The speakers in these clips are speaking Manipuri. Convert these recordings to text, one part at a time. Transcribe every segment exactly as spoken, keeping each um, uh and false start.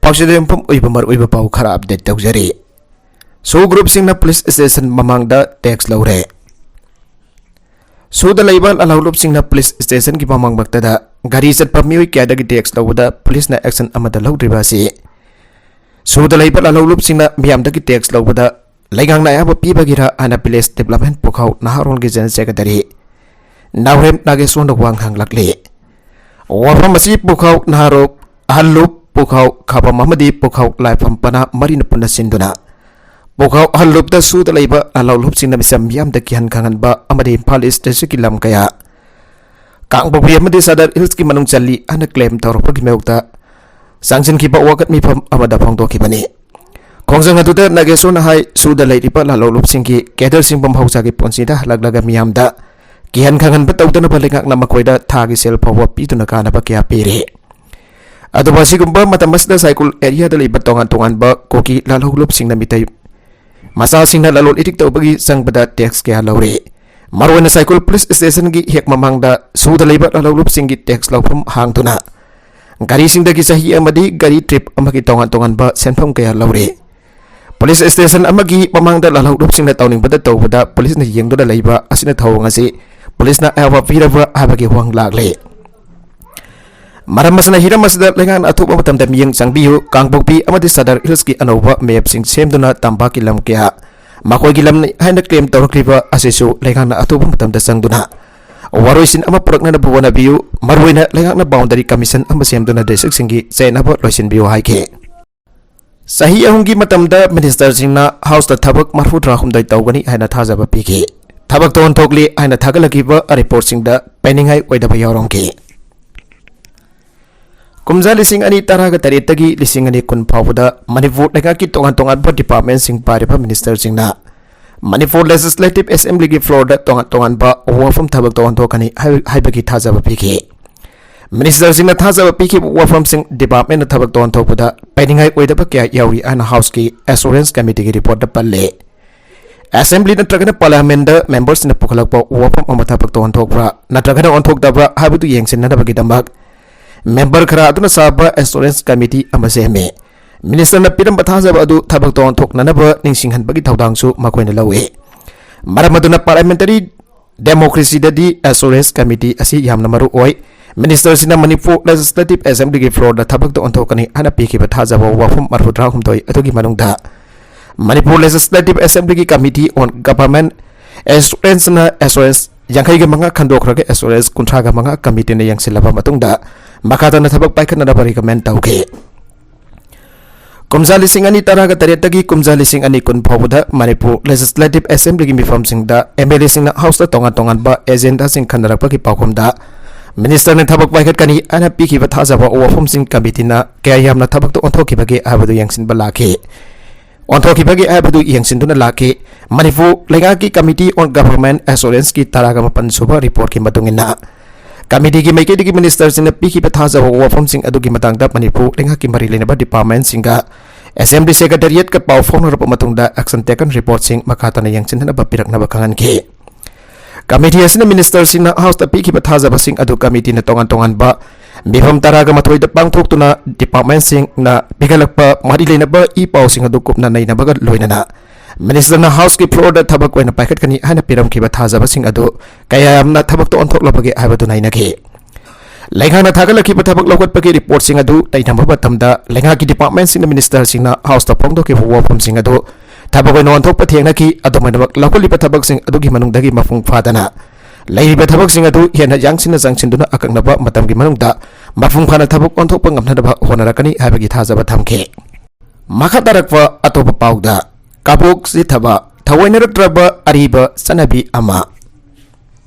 ꯄꯥꯎꯆꯦꯗ ꯌꯨꯝꯐꯝ ꯑꯣꯏꯕ ꯃꯔꯨꯑꯣꯏꯕ ꯄꯥꯎ ꯈꯔ ꯑꯞꯗꯦꯠ ꯇꯧꯖꯔꯤ꯫ ꯁꯨ ꯒ꯭ꯔꯨꯞꯁꯤꯡꯅ ꯄꯨꯂꯤꯁ ꯁ꯭ꯇꯦꯁꯟ ꯃꯃꯥꯡꯗ ꯇꯦꯛꯁ ꯂꯧꯔꯦ꯫ ꯁꯨꯗ ꯂꯩꯕ ꯂꯥꯜꯍꯧꯂꯨꯞꯁꯤꯡꯅ ꯄꯨꯂꯤꯁ ꯁ꯭ꯇꯦꯁꯟꯒꯤ ꯃꯃꯥꯡꯃꯛꯇꯗ ꯒꯥꯔꯤ ꯆꯠꯄ ꯃꯤꯑꯣꯏ ꯀꯌꯥꯗꯒꯤ ꯇꯦꯛꯁ ꯂꯧꯕꯗ ꯄꯨꯂꯤꯁꯅ ꯑꯦꯛꯁꯟ ꯑꯃꯠꯇ ꯂꯧꯗ꯭ꯔꯤꯕ ꯑꯁꯤ ꯁꯨꯗ ꯂꯩꯕ ꯂꯥꯜꯍꯧꯂꯨꯞꯁꯤꯡꯅ ꯃꯤꯌꯥꯝꯗꯒꯤ ꯇꯦꯛꯁ ꯂꯧꯕꯗ ꯂꯩꯉꯥꯛꯅ ꯑꯌꯥꯕ ꯄꯤꯕꯒꯤꯔ ꯍꯥꯏꯅ ꯚꯤꯂꯦꯖ ꯗꯤꯕ꯭ꯂꯞꯃꯦꯟ ꯄꯨꯈꯥꯎ ꯅꯍꯥꯔꯣꯜꯒꯤ ꯖꯦꯅꯔꯦꯜ ꯁꯦꯀ꯭ꯔꯦꯇꯔꯤ ꯅꯥꯎꯔꯦꯝ ꯅꯥꯒꯦꯁꯣꯔꯅ ꯋꯥ ꯉꯥꯡꯂꯛꯂꯤ꯫ ꯋꯥꯐꯝ ꯑꯁꯤ ꯄꯨꯈꯥꯎ ꯅꯍꯥꯔꯣꯜ ꯑꯍꯜꯂꯨꯞ ꯄꯨꯈꯥꯎ ꯈꯥꯕꯝ ꯑꯃꯗꯤ ꯄꯨꯈꯥꯎ ꯂꯥꯏꯐꯝ ꯄꯅꯥ ꯃꯔꯤꯅ ꯄꯨꯟꯅ ꯁꯤꯟꯗꯨꯅ ꯄꯨꯈꯥꯎ ꯑꯍꯜꯂꯨꯞꯇ ꯁꯨꯗ ꯂꯩꯕ ꯂꯥꯜꯍꯧꯂꯨꯞꯁꯤꯡꯅ ꯃꯤꯆꯝ ꯃꯤꯌꯥꯝꯗ ꯀꯤꯍꯟ ꯈꯪꯍꯟꯕ ꯑꯃꯗꯤ ꯏꯝꯐꯥꯜ ꯏꯁ ꯗꯤꯁꯇ꯭ꯔꯤꯛꯀꯤ ꯂꯝ ꯀꯌꯥ, ꯀꯥꯡꯄꯣꯛꯄꯤ ꯑꯃꯗꯤ ꯁꯗꯔ ꯍꯤꯜꯁꯀꯤ ꯃꯅꯨꯡ ꯆꯜꯂꯤ ꯍꯥꯏꯅ ꯀ꯭ꯂꯦꯝ ꯇꯧꯔꯛꯄꯒꯤ ꯃꯥꯌꯣꯛꯇ ꯆꯪꯁꯤꯟꯈꯤꯕ ꯋꯥꯀꯠ ꯃꯤꯐꯝ ꯑꯃꯗ ꯐꯣꯡꯗꯣꯛꯈꯤꯕꯅꯤ꯫ ꯈꯣꯡꯖꯪ ꯑꯗꯨꯗ ꯅꯥꯒꯦꯁꯣꯔꯅ ꯍꯥꯏ, ꯁꯨꯗ ꯂꯩꯔꯤꯕ ꯂꯥꯜꯍꯧꯂꯨꯞꯁꯤꯡꯒꯤ ꯀꯦꯗꯔꯁꯤꯡꯕꯨ ꯃꯍꯧꯁꯥꯒꯤ ꯄꯨꯟꯁꯤꯗ ꯍꯜꯂꯛꯂꯒ ꯃꯤꯌꯥꯝꯗ ꯀꯤꯍꯟ ꯈꯪꯍꯟꯕ ꯇꯧꯗꯅꯕ ꯂꯩꯉꯥꯛꯅ ꯃꯈꯣꯏꯗ ꯊꯥꯒꯤ ꯁꯦꯜ ꯐꯥꯎꯕ ꯄꯤꯗꯨꯅ ꯀꯥꯟꯅꯕ ꯀꯌꯥ ꯄꯤꯔꯤ꯫ ꯑꯗꯨꯕꯨ ꯑꯁꯤꯒꯨꯝꯕ ꯃꯇꯝ ꯑꯁꯤꯗ ꯁꯥꯏꯀꯨꯜ ꯑꯦꯔꯤꯌꯥꯗ ꯂꯩꯕ ꯇꯣꯉꯥꯟ ꯇꯣꯉꯥꯟꯕ ꯀꯨꯀꯤ ꯂꯥꯜꯍꯧꯂꯨꯞꯁꯤꯡꯅ ꯃꯤꯇꯩ ꯃꯆꯥꯁꯤꯡꯅ ꯂꯂꯣꯟ ꯏꯇꯤꯛ ꯇꯧꯕꯒꯤ ꯆꯪꯕꯗ ꯇꯦꯛꯁ ꯀꯌꯥ ꯂꯧꯔꯤ꯫ ꯃꯔꯨꯑꯣꯏꯅ ꯁꯥꯏꯀꯨꯜ ꯄꯨꯂꯤꯁ ꯁ꯭ꯇꯦꯁꯟꯒꯤ ꯍꯦꯛ ꯃꯃꯥꯡꯗ ꯁꯨꯗ ꯂꯩꯕ ꯂꯥꯜꯍꯧꯂꯨꯞꯁꯤꯡꯒꯤ ꯇꯦꯛꯁ ꯂꯧꯐꯝ ꯍꯥꯡꯗꯨꯅ ꯒꯥꯔꯤꯁꯤꯡꯗꯒꯤ ꯆꯍꯤ ꯑꯃꯗꯤ ꯒꯥꯔꯤ ꯇ꯭ꯔꯤꯞ ꯑꯃꯒꯤ ꯇꯣꯉꯥꯟ ꯇꯣꯉꯥꯟꯕ ꯁꯦꯟꯐꯝ ꯀꯌꯥ ꯂꯧꯔꯤ꯫ ꯄꯨꯂꯤꯁ ꯁ꯭ꯇꯦꯁꯟ ꯑꯃꯒꯤ ꯃꯃꯥꯡꯗ ꯂꯥꯜꯍꯧꯂꯨꯞꯁꯤꯡꯅ ꯇꯧꯅꯤꯡꯕꯗ ꯇꯧꯕꯗ ꯄꯨꯂꯤꯁꯅ ꯌꯦꯡꯗꯨꯅ ꯂꯩꯕ ꯑꯁꯤꯅ ꯊꯧꯑꯣꯡ ꯑꯁꯤ ꯄꯨꯂꯤꯁꯅ ꯑꯌꯥꯕ ꯄꯤꯔꯕ꯭ꯔꯥ ꯍꯥꯏꯕꯒꯤ ꯋꯥꯍꯪ ꯂꯥꯛꯂꯤ꯫ ꯃꯔꯝ ꯑꯁꯤꯅ ꯍꯤꯔꯝ ꯑꯁꯤꯗ ꯂꯩꯉꯥꯛꯅ ꯑꯊꯨꯕ ꯃꯇꯝꯗ ꯃꯤꯠꯌꯦꯡ ꯆꯪꯕꯤꯌꯨ꯫ ꯀꯥꯡꯄꯣꯛꯄꯤ ꯑꯃꯗꯤ ꯁꯗꯔ ꯍꯤꯜꯁꯀꯤ ꯑꯅꯧꯕ ꯃꯦꯞꯁꯤꯡ ꯁꯦꯝꯗꯨꯅ ꯇꯝꯄꯥꯛꯀꯤ ꯂꯝ ꯀꯌꯥ ꯃꯈꯣꯏꯒꯤ ꯂꯝꯅꯤ ꯍꯥꯏꯅ ꯀ꯭ꯂꯦꯝ ꯇꯧꯔꯛꯂꯤꯕ ꯑꯁꯤꯁꯨ ꯂꯩꯉꯥꯛꯅ ꯑꯊꯨꯕ ꯃꯇꯝꯗ ꯆꯪꯗꯨꯅ ꯋꯥꯔꯣꯏꯁꯤꯟ ꯑꯃ ꯄꯨꯔꯛꯅꯅꯕ ꯍꯣꯠꯅꯕꯤꯌꯨ꯫ ꯃꯔꯨꯑꯣꯏꯅ ꯂꯩꯉꯥꯛꯅ ꯕꯥꯎꯟꯗꯔꯤ ꯀꯃꯤꯁꯟ ꯑꯃ ꯁꯦꯝꯗꯨꯅ ꯗꯤꯁꯇ꯭ꯔꯤꯛꯁꯤꯡꯒꯤ ꯆꯌꯦꯠꯅꯕ ꯂꯣꯏꯁꯤꯟꯕꯤꯌꯨ ꯍꯥꯏꯈꯤ꯫ ꯆꯍꯤ ꯑꯍꯨꯝꯒꯤ ꯃꯇꯝꯗ ꯃꯤꯅꯤꯁꯇꯔꯁꯤꯡꯅ ꯍꯥꯎꯁꯇ ꯊꯕꯛ ꯃꯔꯤꯐꯨꯇꯔꯥꯍꯨꯝꯗꯣꯏ ꯇꯧꯒꯅꯤ ꯍꯥꯏꯅ ꯊꯥꯖꯕ ꯄꯤꯈꯤ꯫ ꯊꯕꯛ ꯇꯧꯍꯟꯊꯣꯛꯂꯤ ꯍꯥꯏꯅ ꯊꯥꯒꯠꯂꯛꯈꯤꯕ ꯔꯤꯄꯣꯔꯠꯁꯤꯡꯗ ꯄꯦꯟꯅꯤꯡꯉꯥꯏ ꯑꯣꯏꯗꯕ ꯌꯥꯎꯔꯝꯈꯤ꯫ ꯀꯨꯝꯖꯥ ꯂꯤꯁꯤꯡ ꯑꯅꯤ ꯇꯔꯥꯒ ꯇꯔꯦꯠꯇꯒꯤ ꯂꯤꯁꯤꯡ ꯑꯅꯤ ꯀꯨꯟ ꯐꯥꯎꯕꯗ ꯃꯅꯤꯄꯨꯔ ꯂꯩꯉꯥꯛꯀꯤ ꯇꯣꯉꯥꯟ ꯇꯣꯉꯥꯟꯕ ꯗꯤꯄꯥꯔꯠꯃꯦꯟꯁꯤꯡ ꯄꯥꯏꯔꯤꯕ ꯃꯤꯅꯤꯁꯇꯔꯁꯤꯡꯅ ꯃꯅꯤꯄꯨꯔ ꯂꯦꯖꯤꯁꯂꯦꯇꯤꯚ ꯑꯦꯁꯦꯝꯕ꯭ꯂꯤꯒꯤ ꯐ꯭ꯂꯣꯔꯗ ꯇꯣꯉꯥꯟ ꯇꯣꯉꯥꯟꯕ ꯋꯥꯐꯝ ꯊꯕꯛ ꯇꯧꯍꯟꯊꯣꯛꯀꯅꯤ ꯍꯥꯏ-, ꯍꯥꯏꯕꯒꯤ ꯊꯥꯖꯕ ꯄꯤꯈꯤ꯫ ꯃꯤꯅꯤꯁꯇꯔꯁꯤꯡꯅ ꯊꯥꯖꯕ ꯄꯤꯈꯤꯕ ꯋꯥꯐꯝꯁꯤꯡ ꯗꯤꯄꯥꯔꯠꯃꯦꯟꯅ ꯊꯕꯛ ꯇꯧꯍꯟꯊꯣꯛꯄꯗ ꯄꯥꯏꯅꯤꯡꯉꯥꯏ ꯑꯣꯏꯗꯕ ꯀꯌꯥ ꯌꯥꯎꯔꯤ ꯍꯥꯏꯅ ꯍꯥꯎꯁꯀꯤ ꯑꯦꯁꯨꯔꯦꯟꯁ ꯀꯃꯤꯇꯤꯒꯤ ꯔꯤꯄꯣꯔꯠꯇ ꯄꯜꯂꯤ꯫ ꯑꯦꯁꯦꯝꯕ꯭ꯂꯤ ꯅꯠꯇ꯭ꯔꯒꯅ ꯄꯥꯔꯂꯤꯌꯥꯃꯦꯟꯗ ꯃꯦꯝꯕꯔꯁꯤꯡꯅ ꯄꯨꯈꯠꯂꯛꯄ ꯋꯥꯐꯝ ꯑꯃ ꯊꯕꯛ ꯇꯧꯍꯟꯊꯣꯛꯄ꯭ꯔꯥ ꯅꯠꯇ꯭ꯔꯒꯅ ꯑꯣꯟꯊꯣꯛꯇꯕ꯭ꯔꯥ ꯍꯥꯏꯕꯗꯨ ꯌꯦꯡꯁꯤꯟꯅꯅꯕꯒꯤꯗꯃꯛ ꯃꯦꯝꯕꯔ ꯈꯔ ꯑꯗꯨꯅ ꯁꯥꯕ ꯑꯦꯁꯨꯔꯦꯟꯁ ꯀꯃꯤꯇꯤ ꯑꯃ ꯁꯦꯝꯃꯤ꯫ ꯃꯤꯅꯤꯁꯇꯔꯅ ꯄꯤꯔꯝꯕ ꯊꯥꯖꯕ ꯑꯗꯨ ꯊꯕꯛꯇ ꯑꯣꯟꯊꯣꯛꯅꯅꯕ ꯅꯤꯡꯁꯤꯡꯍꯟꯕꯒꯤ ꯊꯧꯗꯥꯡꯁꯨ ꯃꯈꯣꯏꯅ ꯂꯧꯏ꯫ ꯃꯔꯝ ꯑꯗꯨꯅ ꯄꯥꯔꯂꯤꯌꯥꯃꯦꯟꯇꯔꯤ ꯗꯦꯃꯣꯀ꯭ꯔꯦꯁꯤꯗꯗꯤ ꯑꯦꯁꯨꯔꯦꯟꯁ ꯀꯃꯤꯇꯤ ꯑꯁꯤ ꯌꯥꯝꯅ ꯃꯔꯨ ꯑꯣꯏ꯫ ꯃꯤꯅꯤꯁꯇꯔꯁꯤꯅ ꯃꯅꯤꯄꯨꯔ ꯂꯦꯖꯤꯁꯂꯦꯇꯤꯚ ꯑꯦꯁꯦꯝꯕ꯭ꯂꯤꯒꯤ ꯐ꯭ꯂꯣꯔꯗ ꯊꯕꯛꯇ ꯑꯣꯟꯊꯣꯛꯀꯅꯤ ꯍꯥꯏꯅ ꯄꯤꯈꯤꯕ ꯊꯥꯖꯕ ꯋꯥꯐꯝ ꯃꯔꯤꯐꯨ ꯇꯔꯥꯍꯨꯝꯗꯣꯏ ꯑꯗꯨꯒꯤ ꯃꯅꯨꯡꯗ ꯃꯅꯤꯄꯨꯔ ꯂꯦꯖꯤꯁꯂꯦꯇꯤꯚ ꯑꯦꯁꯦꯝꯕ꯭ꯂꯤꯒꯤ ꯀꯃꯤꯇꯤ ꯑꯣꯟ ꯒꯚꯔꯟꯃꯦꯟꯠ ꯑꯦꯁꯨꯔꯦꯟꯁꯅ ꯑꯦꯁꯨꯔꯦꯟꯁ ꯌꯥꯡꯈꯩꯒ ꯃꯉꯥ ꯈꯟꯗꯣꯛꯈ꯭ꯔꯒ ꯑꯦꯁꯨꯔꯦꯟꯁ ꯀꯨꯟꯊ꯭ꯔꯥꯒ ꯃꯉꯥ ꯀꯃꯤꯇꯤꯅ ꯌꯦꯡꯁꯤꯜꯂꯕ ꯃꯇꯨꯡꯗ ꯃꯈꯥ ꯇꯥꯅ ꯊꯕꯛ ꯄꯥꯏꯈꯠꯅꯅꯕ ꯔꯤꯀꯃꯦꯟ ꯇꯧꯈꯤ꯫ ꯀꯨꯝꯖꯥ ꯂꯤꯁꯤꯡ ꯑꯅꯤ ꯇꯔꯥꯒ ꯇꯔꯦꯠꯇꯒꯤ ꯀꯨꯝꯖꯥ ꯂꯤꯁꯤꯡ ꯑꯅꯤ ꯀꯨꯟ ꯐꯥꯎꯕꯗ ꯃꯅꯤꯄꯨꯔ ꯂꯦꯖꯤꯁꯂꯦꯇꯤꯚ ꯑꯦꯁꯦꯝꯕ꯭ꯂꯤꯒꯤ ꯃꯤꯐꯝꯁꯤꯡꯗ ꯑꯦꯝ ꯑꯦꯜ ꯑꯦꯁꯤꯡꯅ ꯍꯥꯎꯁꯇ ꯇꯣꯉꯥꯟ ꯇꯣꯉꯥꯟꯕ ꯑꯦꯖꯦꯟꯗꯥꯁꯤꯡ ꯈꯟꯅꯔꯛꯄꯒꯤ ꯄꯥꯎꯈꯨꯝꯗ ꯃꯤꯅꯤꯁꯇꯔꯅ ꯊꯕꯛ ꯄꯥꯏꯈꯠꯀꯅꯤ ꯍꯥꯏꯅ ꯄꯤꯈꯤꯕ ꯊꯥꯖꯕ ꯋꯥꯐꯝꯁꯤꯡ ꯀꯃꯤꯇꯤꯅ ꯀꯌꯥ ꯌꯥꯝꯅ ꯊꯕꯛꯇ ꯑꯣꯟꯊꯣꯛꯈꯤꯕꯒꯦ ꯍꯥꯏꯕꯗꯨ ꯌꯦꯡꯁꯤꯟꯕ ꯂꯥꯛꯈꯤ꯫ ꯑꯣꯟꯊꯣꯛꯈꯤꯕꯒꯦ ꯍꯥꯏꯕꯗꯨ ꯌꯦꯡꯁꯤꯟꯗꯨꯅ ꯂꯥꯛꯈꯤ꯫ ꯃꯅꯤꯄꯨꯔ ꯂꯩꯉꯥꯛꯀꯤ ꯀꯃꯤꯇꯤ ꯑꯣꯟ ꯒꯚꯔꯟꯃꯦꯟꯠ ꯑꯦꯁꯨꯔꯦꯟꯁꯀꯤ ꯇꯔꯥꯒ ꯃꯥꯄꯟ ꯁꯨꯕ ꯔꯤꯄꯣꯔꯠꯀꯤ ꯃꯇꯨꯡ ꯏꯟꯅ ꯀꯃꯤꯇꯤꯒꯤ ꯃꯥꯏꯀꯩꯗꯒꯤ ꯃꯤꯅꯤꯁꯇꯔꯁꯤꯡꯅ ꯄꯤꯈꯤꯕ ꯊꯥꯖꯕ ꯋꯥꯐꯝꯁꯤꯡ ꯑꯗꯨꯒꯤ ꯃꯇꯥꯡꯗ ꯃꯅꯤꯄꯨꯔ ꯂꯩꯉꯥꯛꯀꯤ ꯃꯔꯤ ꯂꯩꯅꯕ ꯗꯤꯄꯥꯔꯠꯃꯦꯟꯠꯁꯤꯡꯒ ꯑꯦꯁꯦꯝꯕ꯭ꯂꯤ ꯁꯦꯀ꯭ꯔꯦꯇꯦꯔꯤꯌꯦꯠꯀ ꯄꯥꯎ ꯐꯥꯎꯅꯔꯕ ꯃꯇꯨꯡꯗ ꯑꯦꯛꯁꯟ ꯇꯦꯀꯟ ꯔꯤꯄꯣꯔꯠꯁꯤꯡ ꯃꯈꯥ ꯇꯥꯅ ꯌꯦꯡꯁꯤꯟꯅꯅꯕ ꯄꯤꯔꯛꯅꯕ ꯈꯪꯍꯟꯈꯤ꯫ ꯀꯃꯤꯇꯤ ꯑꯁꯤꯅ ꯃꯤꯅꯤꯁꯇꯔꯁꯤꯡꯅ ꯍꯥꯎꯁꯇ ꯄꯤꯈꯤꯕ ꯊꯥꯖꯕꯁꯤꯡ ꯑꯗꯨ ꯀꯃꯤꯇꯤꯅ ꯇꯣꯉꯥꯟ ꯇꯣꯉꯥꯟꯕ ꯃꯤꯐꯝ ꯇꯔꯥꯒ ꯃꯥꯊꯣꯏꯗ ꯄꯥꯡꯊꯣꯛꯇꯨꯅ ꯗꯤꯄꯥꯔꯠꯃꯦꯟꯠꯁꯤꯡꯅ ꯄꯤꯈꯠꯂꯛꯄ ꯃꯔꯤ ꯂꯩꯅꯕ ꯏ ꯄꯥꯎꯁꯤꯡ ꯑꯗꯨ ꯀꯨꯞꯅ ꯅꯩꯅꯕꯒ ꯂꯣꯏꯅꯅ ꯃꯤꯅꯤꯁꯇꯔꯅ ꯍꯥꯎꯁꯀꯤ ꯐ꯭ꯂꯣꯔꯗ ꯊꯕꯛ ꯑꯣꯏꯅ ꯄꯥꯏꯈꯠꯀꯅꯤ ꯍꯥꯏꯅ ꯄꯤꯔꯝꯈꯤꯕ ꯊꯥꯖꯕꯁꯤꯡ ꯑꯗꯨ ꯀꯌꯥ ꯌꯥꯝꯅ ꯊꯕꯛꯇ ꯑꯣꯟꯊꯣꯛꯂꯕꯒꯦ ꯍꯥꯏꯕꯗꯨ ꯅꯩꯅꯈꯤ꯫ ꯂꯩꯉꯥꯛꯅ ꯊꯥꯒꯠꯂꯛꯈꯤꯕ ꯊꯕꯛ ꯂꯧꯈꯠꯄꯒꯤ ꯔꯤꯄꯣꯔꯠꯁꯤꯡ ꯑꯗꯨ ꯅꯩꯅꯕ ꯃꯇꯝꯗ ꯂꯩꯉꯥꯛꯀꯤ ꯗꯤꯄꯥꯔꯠꯃꯦꯟꯠꯁꯤꯡꯅ ꯃꯤꯅꯤꯁꯇꯔꯁꯤꯡꯅ ꯍꯥꯎꯁꯇ ꯐꯣꯡꯗꯣꯛꯈꯤꯕ ꯋꯥꯐꯝꯁꯤꯡ ꯑꯗꯨ ꯊꯕꯛ ꯑꯣꯏꯅ ꯑꯣꯟꯊꯣꯛꯄ ꯊꯦꯡꯅꯈꯤ꯫ ꯑꯗꯨꯝ ꯑꯣꯏꯅꯃꯛ ꯂꯧꯈꯠꯂꯤꯕ ꯊꯕꯛꯁꯤꯡ ꯑꯗꯨꯒꯤ ꯃꯅꯨꯡꯗꯒꯤ ꯃꯄꯨꯡ ꯐꯥꯗꯅ ꯂꯩꯔꯤꯕ ꯊꯕꯛꯁꯤꯡ ꯑꯗꯨ ꯍꯦꯟꯅ ꯌꯥꯡꯁꯤꯟꯅ ꯆꯪꯁꯤꯟꯗꯨꯅ ꯑꯀꯛꯅꯕ ꯃꯇꯝꯒꯤ ꯃꯅꯨꯡꯗ ꯃꯄꯨꯡ ꯐꯥꯅ ꯊꯕꯛ ꯑꯣꯟꯊꯣꯛꯄ ꯉꯝꯅꯅꯕ ꯍꯣꯠꯅꯔꯛꯀꯅꯤ ꯍꯥꯏꯕꯒꯤ ꯊꯥꯖꯕ ꯊꯝꯈꯤ꯫ ꯃꯈꯥ ꯇꯥꯔꯛꯄ ꯑꯇꯣꯞꯄ ꯄꯥꯎꯗ, ꯀꯕꯣꯛ ꯆꯤꯊꯕ ꯊꯑꯣꯏꯅꯔꯛꯇ꯭ꯔꯕ ꯑꯔꯤꯕ ꯆꯠꯅꯕꯤ ꯑꯃ꯫